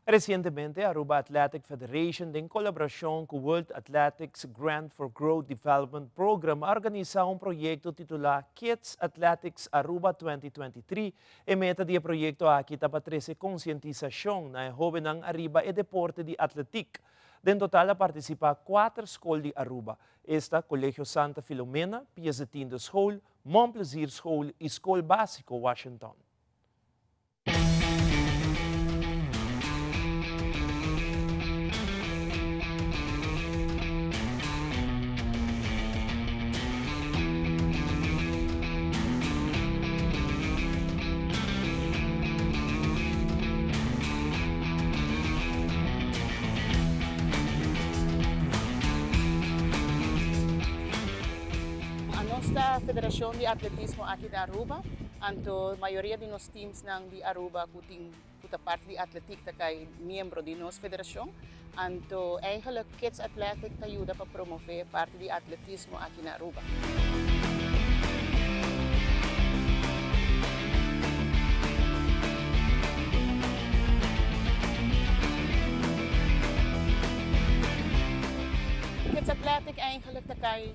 Resientemente Aruba Athletic Federation den kolaborashon ku World Athletics Grant for Growth Development Program a organisá un proyekto titulá Kids Athletics Aruba 2023. E meta di e proyekto aki ta pa trese konsientisashon na e hóbennan ariba e deporte di atletik. Den total a partisipá kuater skol di Aruba, esta Colegio Santa Filomena, Piazetiende School, Mon Plezier School i Skol Básiko Washington. Anos ta Federacion di Atletismo aki na Aruba. Anto mayoria di nos teamsnan di Aruba ku tin ku ta parti di atletiek ta kai miembro di nos federashon. Anto eigenlijk Kids Athletic ta yuda pa promove parti di atletismo aki na Aruba. Kids Athletic eigenlijk ta kai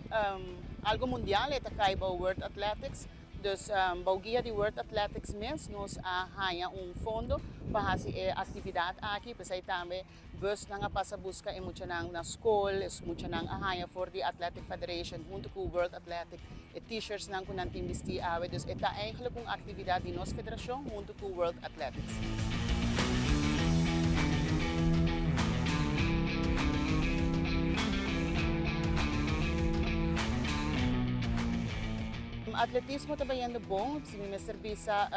algo mundial, e ta kai bou World Athletics. Dus bou guia di World Athletics mes nos a haña un fondo pa hasi e aktividat aki. P'esei tambe busnan a pasa buska e muchanan na skol, e muchanan a haña for di Athletic Federation huntu ku World Athletic e t-shirtsnan ku nan tin bistí awe. Dus e ta eigenlijk un aktividat di nos federashon huntu ku World Athletics. Atletismo ta bayendo bon, si mi mester bisa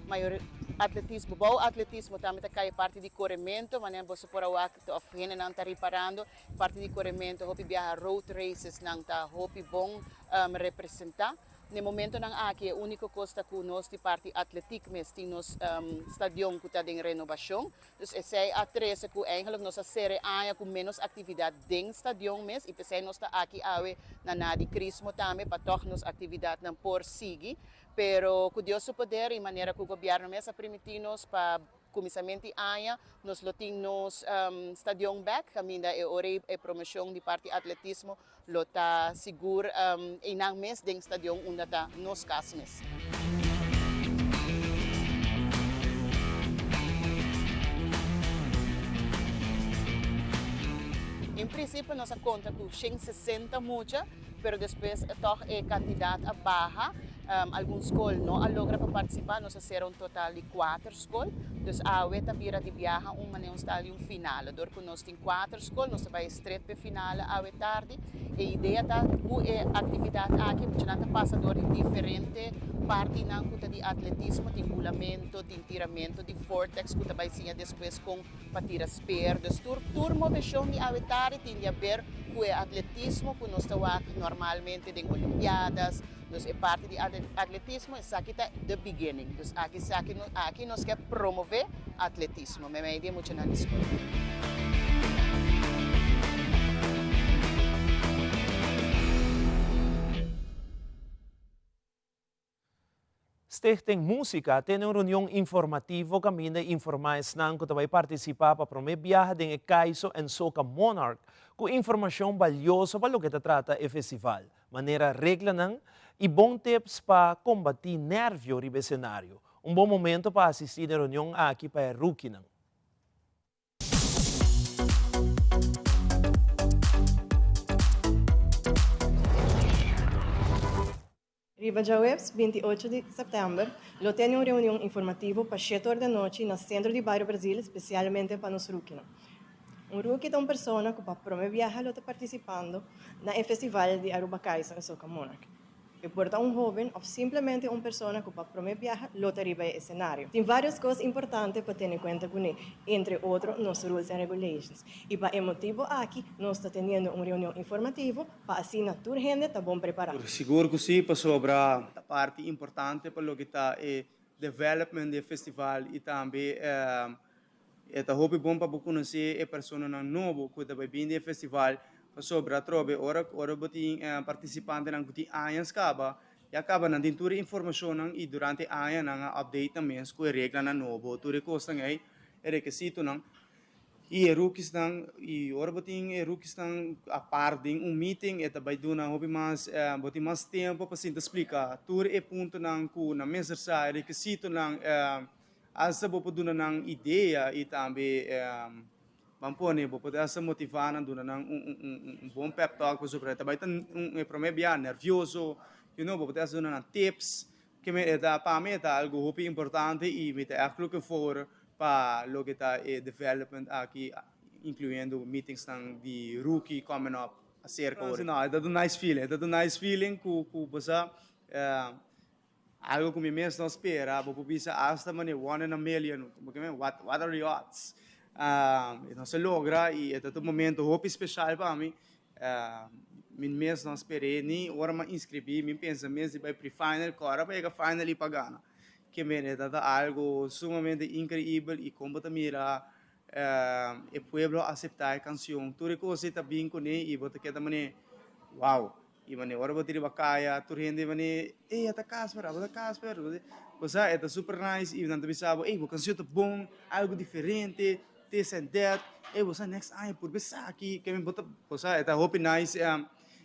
mayor atletismo, bou atletismo tambe ta kai parti di koremento, manera boso por a wak of hendenan ta riparando, parti di koremento hopi biaha road races nan ta hopi bon representa. N'e momentonan aki e úniko kos ta ku nos di parti atletik mes tin nos stadion ku ta den renobashon. Dus esei a trese ku eigenlijk nos a sera e aña ku ménos aktividat den stadion mes i p'esei nos ta aki awe na Nadi Crismo tambe pa tòg nos aktividatnan por sigui. Pero ku Dios su poder i manera ku gobièrnu mes a primintí nos pa kuminsamentu di aña nos lo tin nos stadion bèk kaminda e ora ei e promoshon di parti atletismo Lo ta sigur einan mes den stadion unda ta nos kas mes. En prinsipio nos a konta ku 160 mucha, pero despues tòg e kantidat a baha. Algun skol no a logra pa partisipá, nos a sera un total di kuater skol. Dus awe ta bira di biaha un manera un stal di un finale. Dor ku nos tin Kuater skol, nos ta bai stret p'e finale awe tardi. E idea ta ku e aktividat aki muchanan ta pasa dor di diferente partinan ku ta di atletismo, tin hulamento, tin tiramento di vortex ku ta bai siña despues kon pa tira speer. Dus tur tur moveshon di awe tardi tin di aber ku e atletismo ku nos ta wak normalmente den olimpiadas, dus e parti di atletismo esaki ta the beginning. Dus aki esaki aki nos ke promove atletismo meimei di e muchanan di skol. Stichting Musica a tene un reunion informativo kaminda informá esnan ku ta bai partisipá pa promé biaha den e Kaiso en Soca Monarch ku informashon balioso pa loke ta trata e festival, manera reglanan i bon tips pa kombatí nèrvio riba e senario. Un bon momento pa asistí na e reunion aki pa e rukinan. Riba djaweps 28 di sèptèmber lo tene un reunion informativo pa shete or di anochi na Sentro di Bario Brazil spesialmente pa nos rukinan. Un ruki ta un persona ku pa prome biaha lo ta partisipando na e festival di Aruba Kaiser en Soca Monarch. E por ta un hoben of simplemente un persona ku pa prome biaha lo ta riba e esenario. Tin varios kos importante pa tene kuenta kuné, entre otro nos rules and regulations. I pa e motibu aki nos ta teniendo un reunion informativo Pa asina tur hende ta bon prepará. Sigur ku si, pasobra ta parti importante pa loke ta e development di e festival i tambe e ta hopi bon pa bo konosé e personanan nobo ku ta bai bini di e festival, pasobra atrobe ora ora bo tin partisipantenan ku tin añas kaba, ya kaba nan tin tur e informashonnan i durante e aña nan a update nan mes ku e reglanan nobo, tur e kosnan ei, e rekesitonan. I e rookiesnan, i ora bo tin e rookiesnan apart den un meeting e ta bai duna hopi mas, bo tin mas tempo pa sinta splika tur e puntonan ku nan mester sa, e rekisitonan, asta bo por duna nan idea i tambe ban pone bo por asta motiva nan, duna nan un bon pep talk pasobra e ta bai ta un e prome bia nervioso, you know, bo por asta duna nan tips. Ke mi e ta pa mi e ta algu hopi importante i mi ta ègt looking forward pa loke ta e development aki incluyendo meetingsnan di rookie coming up acerca ora. No, e ta un nice feeling, e ta un nice feeling ku ku bo sa algo ku mi mes no spera, bo por bisa hasta manera one in a million, como ke men what what are the odds? Nos a logra i e ta un momento hopi special pa mi. Mi mes no sper'é ni ora m'a inscribí mi pensa mes di bai pre-final ku ora pa yega final i pa gana. Ke mene ta ta algu sumamente increibel i kon bo ta mira e pueblo a aseptá e kanshon. Tur e kos ei ta bin kuné i bo ta keda manera wow. I manera ora bo ta riba kaya tur hende manera ey a ta Casper, abo ta Casper. Bo sa e ta super nice i nan ta bisa bo ey bo kanshon ta bon, algu diferente. This and that, ey bo sa next aña purba esaki, ke mi bo ta, bo sa e ta hopi nice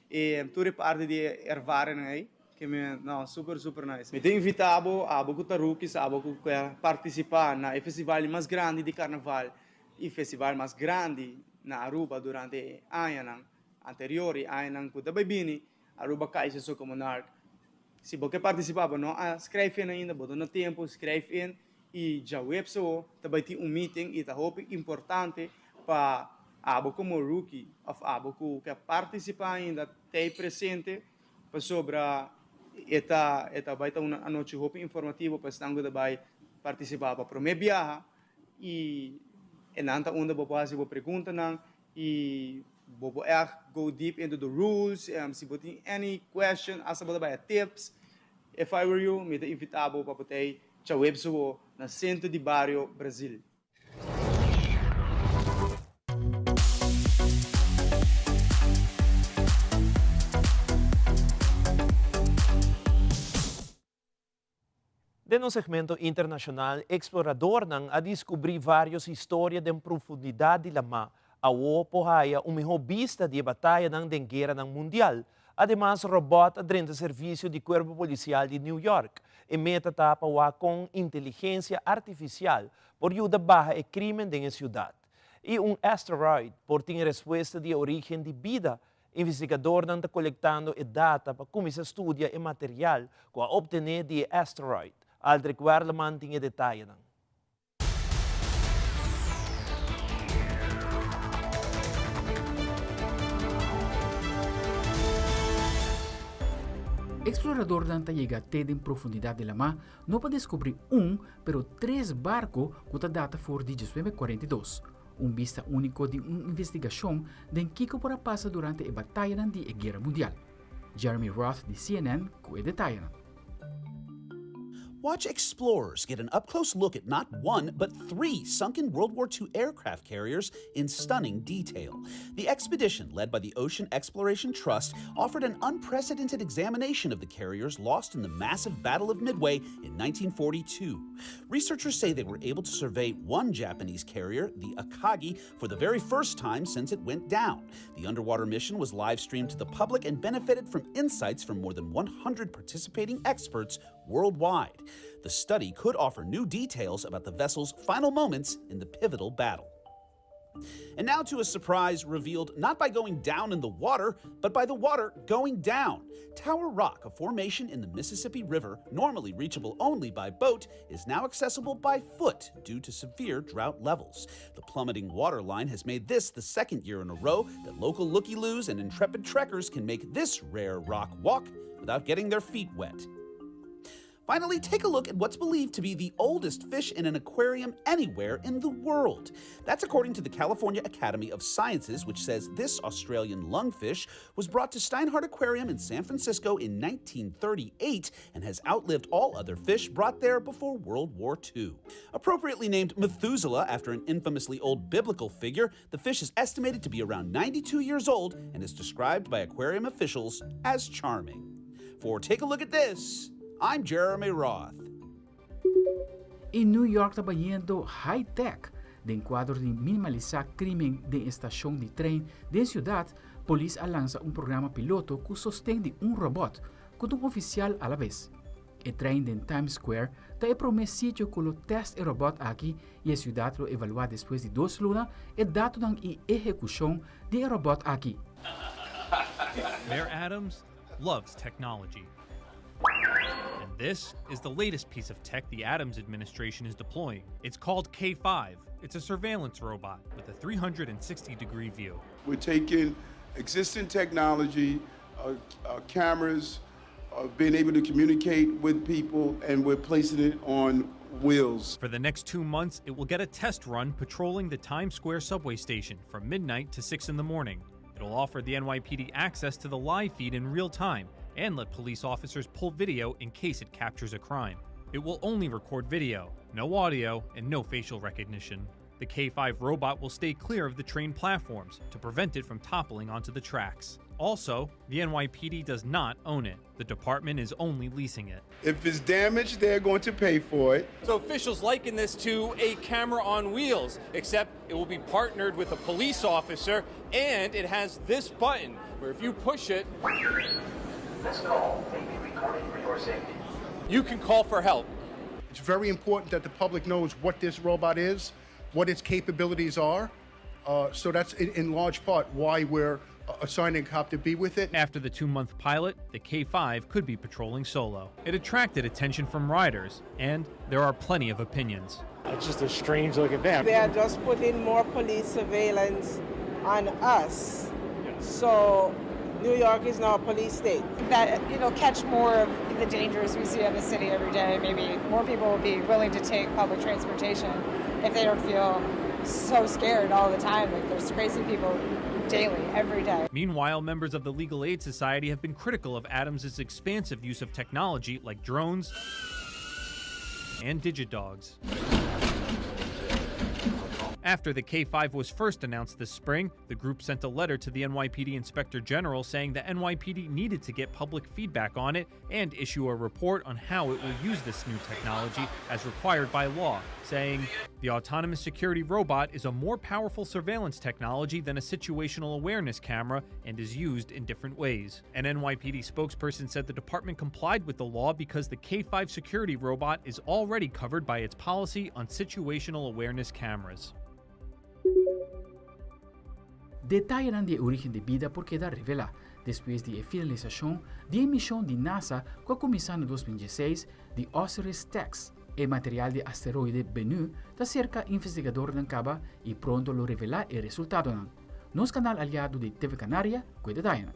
e tur e parti di e ervaringnan ey, ke mi no super super nice. Mi ta invita bo, abo ku ta rookies, abo ku ke participa na e festival di mas grandi di carnaval y festival mas grandi na Aruba durante e añanan anterior y añanan ku ta bay bini, Aruba Kaiser Soca Monarch. Si bo ke participa bo no a schrijf in ainda, bo ta na tempo, schrijf in. I djaweps awo ta bai tin un meeting i ta hopi importante pa abo komo rookie òf abo ku ke partisipá ainda t'ei presente pasobra e ta e ta bai ta un anochi hopi informativo pa esnan ku ta bai partisipá pa promé biaha i e nan ta unda bo por hasi bo preguntanan i bo por ègt go deep into the rules si bo tin any question asta bo ta bai a tips. If I were you, mi ta invitá bo pa bo ta ei djaweps bo na Sentro di Bario Brazil. Den nos segmento internashonal, eksploradornan a diskubrí vários historia den profundidat di lamá. Awor por haya un mihó bista di e batayanan den gueranan mundial. Ademas, robòt a drenta servisio di Kuerpo Polisial di New York. E meta ta pa wak kon inteligensia artifisial por yuda baha e krímen den e siudat. I un asteroid por tin respuesta di e orígen di bida. Investigadornan ta kolektando e data pa kuminsá studia e material ku a optené di e asteroid. Aldrich Werleman tin e detayenan. Exploradornan ta yega te den profundidad di lamá no pa descubrí un, pero tres barco cu ta data for di 1942. Un bista úniko di un investigashon den kiko por a pasa durante e batayanan di e Guera Mundial. Jeremy Roth di CNN ku e detayenan. Watch explorers get an up close look at not one, but three sunken World War II aircraft carriers in stunning detail. The expedition, led by the Ocean Exploration Trust, offered an unprecedented examination of the carriers lost in the massive Battle of Midway in 1942. Researchers say they were able to survey one Japanese carrier, the Akagi, for the very first time since it went down. The underwater mission was live streamed to the public and benefited from insights from more than 100 participating experts worldwide. The study could offer new details about the vessel's final moments in the pivotal battle. And now to a surprise revealed not by going down in the water, but by the water going down. Tower Rock, a formation in the Mississippi River, normally reachable only by boat, is now accessible by foot due to severe drought levels. The plummeting water line has made this the second year in a row that local looky loos and intrepid trekkers can make this rare rock walk without getting their feet wet. Finally, take a look at what's believed to be the oldest fish in an aquarium anywhere in the world. That's according to the California Academy of Sciences, which says this Australian lungfish was brought to Steinhart Aquarium in San Francisco in 1938 and has outlived all other fish brought there before World War II. Appropriately named Methuselah after an infamously old biblical figure, the fish is estimated to be around 92 years old and is described by aquarium officials as charming. For Take a Look at This, I'm Jeremy Roth. I New York ta bayendo high tech. Den kuadro di minimalisá krímen den e stashon di trein den siudat, polis a lansa un programa piloto ku sosten di un robòt ku ta un ofisial alabes. E trein den Times Square ta e promé sitio ku lo tèst e robòt aki i e siudat lo evaluá despues di dos luna e datonan i ehekushon di e robòt aki. Mayor Adams loves technology. And this is the latest piece of tech the Adams administration is deploying. It's called K5. It's a surveillance robot with a 360 degree view. We're taking existing technology, uh, uh, cameras, uh, being able to communicate with people, and we're placing it on wheels. For the next two months, it will get a test run patrolling the Times Square subway station from midnight to 6 in the morning. It'll offer the NYPD access to the live feed in real time and let police officers pull video in case it captures a crime. It will only record video, no audio, and no facial recognition. The K5 robot will stay clear of the train platforms to prevent it from toppling onto the tracks. Also, the NYPD does not own it. The department is only leasing it. If it's damaged, they're going to pay for it. So officials liken this to a camera on wheels, except it will be partnered with a police officer and it has this button where if you push it, this call may be recorded for your safety. You can call for help. It's very important that the public knows what this robot is, what its capabilities are. Uh, so that's in, in large part why we're uh, assigning a cop to be with it. After the two month pilot, the K5 could be patrolling solo. It attracted attention from riders, and there are plenty of opinions. It's just a strange looking thing. They are just putting more police surveillance on us. So New York is now a police state. That it'll catch more of the dangers we see in the city every day. Maybe more people will be willing to take public transportation if they don't feel so scared all the time. Like there's crazy people daily, every day. Meanwhile, members of the Legal Aid Society have been critical of Adams' expansive use of technology like drones and digidogs. After the K5 was first announced this spring, the group sent a letter to the NYPD Inspector General saying the NYPD needed to get public feedback on it and issue a report on how it will use this new technology as required by law, saying the autonomous security robot is a more powerful surveillance technology than a situational awareness camera and is used in different ways. An NYPD spokesperson said the department complied with the law because the K5 security robot is already covered by its policy on situational awareness cameras. Detayenan di e orígen di bida por keda revelá despues di e finalisashon di e mishon di NASA ku a kuminsá na 2016 di OSIRIS-REx. E material di asteroide Bennu ta serka investigadornan kaba i pronto lo revelá e resultadonan. Nos kanal aliado di TV Canaria ku e detayenan.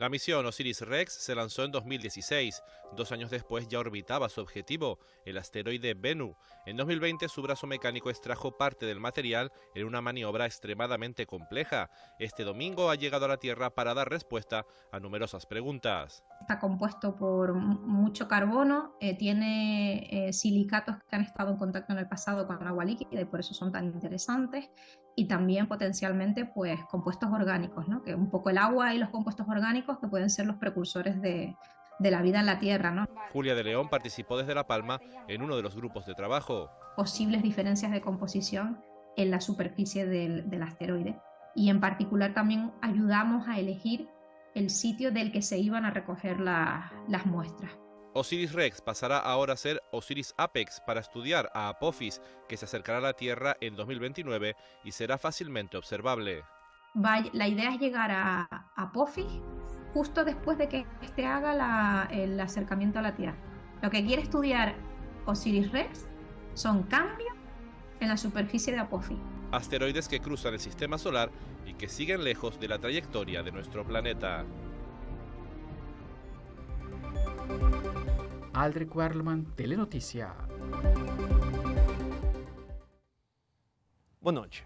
La misión Osiris-Rex se lanzó en 2016. Dos años después ya orbitaba su objetivo, el asteroide Bennu. En 2020 su brazo mecánico extrajo parte del material en una maniobra extremadamente compleja. Este domingo ha llegado a la Tierra para dar respuesta a numerosas preguntas. Está compuesto por mucho carbono, eh, tiene eh, silicatos que han estado en contacto en el pasado con agua líquida y por eso son tan interesantes, y también potencialmente pues, compuestos orgánicos, ¿no? que un poco el agua y los compuestos orgánicos que pueden ser los precursores de, de la vida en la Tierra. ¿no? Julia de León participó desde La Palma en uno de los grupos de trabajo. Posibles diferencias de composición en la superficie del, del asteroide y en particular también ayudamos a elegir el sitio del que se iban a recoger la, las muestras. Osiris Rex pasará ahora a ser Osiris Apex para estudiar a Apophis, que se acercará a la Tierra en 2029 y será fácilmente observable. Va, la idea es llegar a Apophis justo después de que este haga la, el acercamiento a la Tierra. Lo que quiere estudiar Osiris Rex son cambios en la superficie de Apophis. Asteroides que cruzan el sistema solar y que siguen lejos de la trayectoria de nuestro planeta. Aldrich Werleman, Telenoticia. Bon nochi.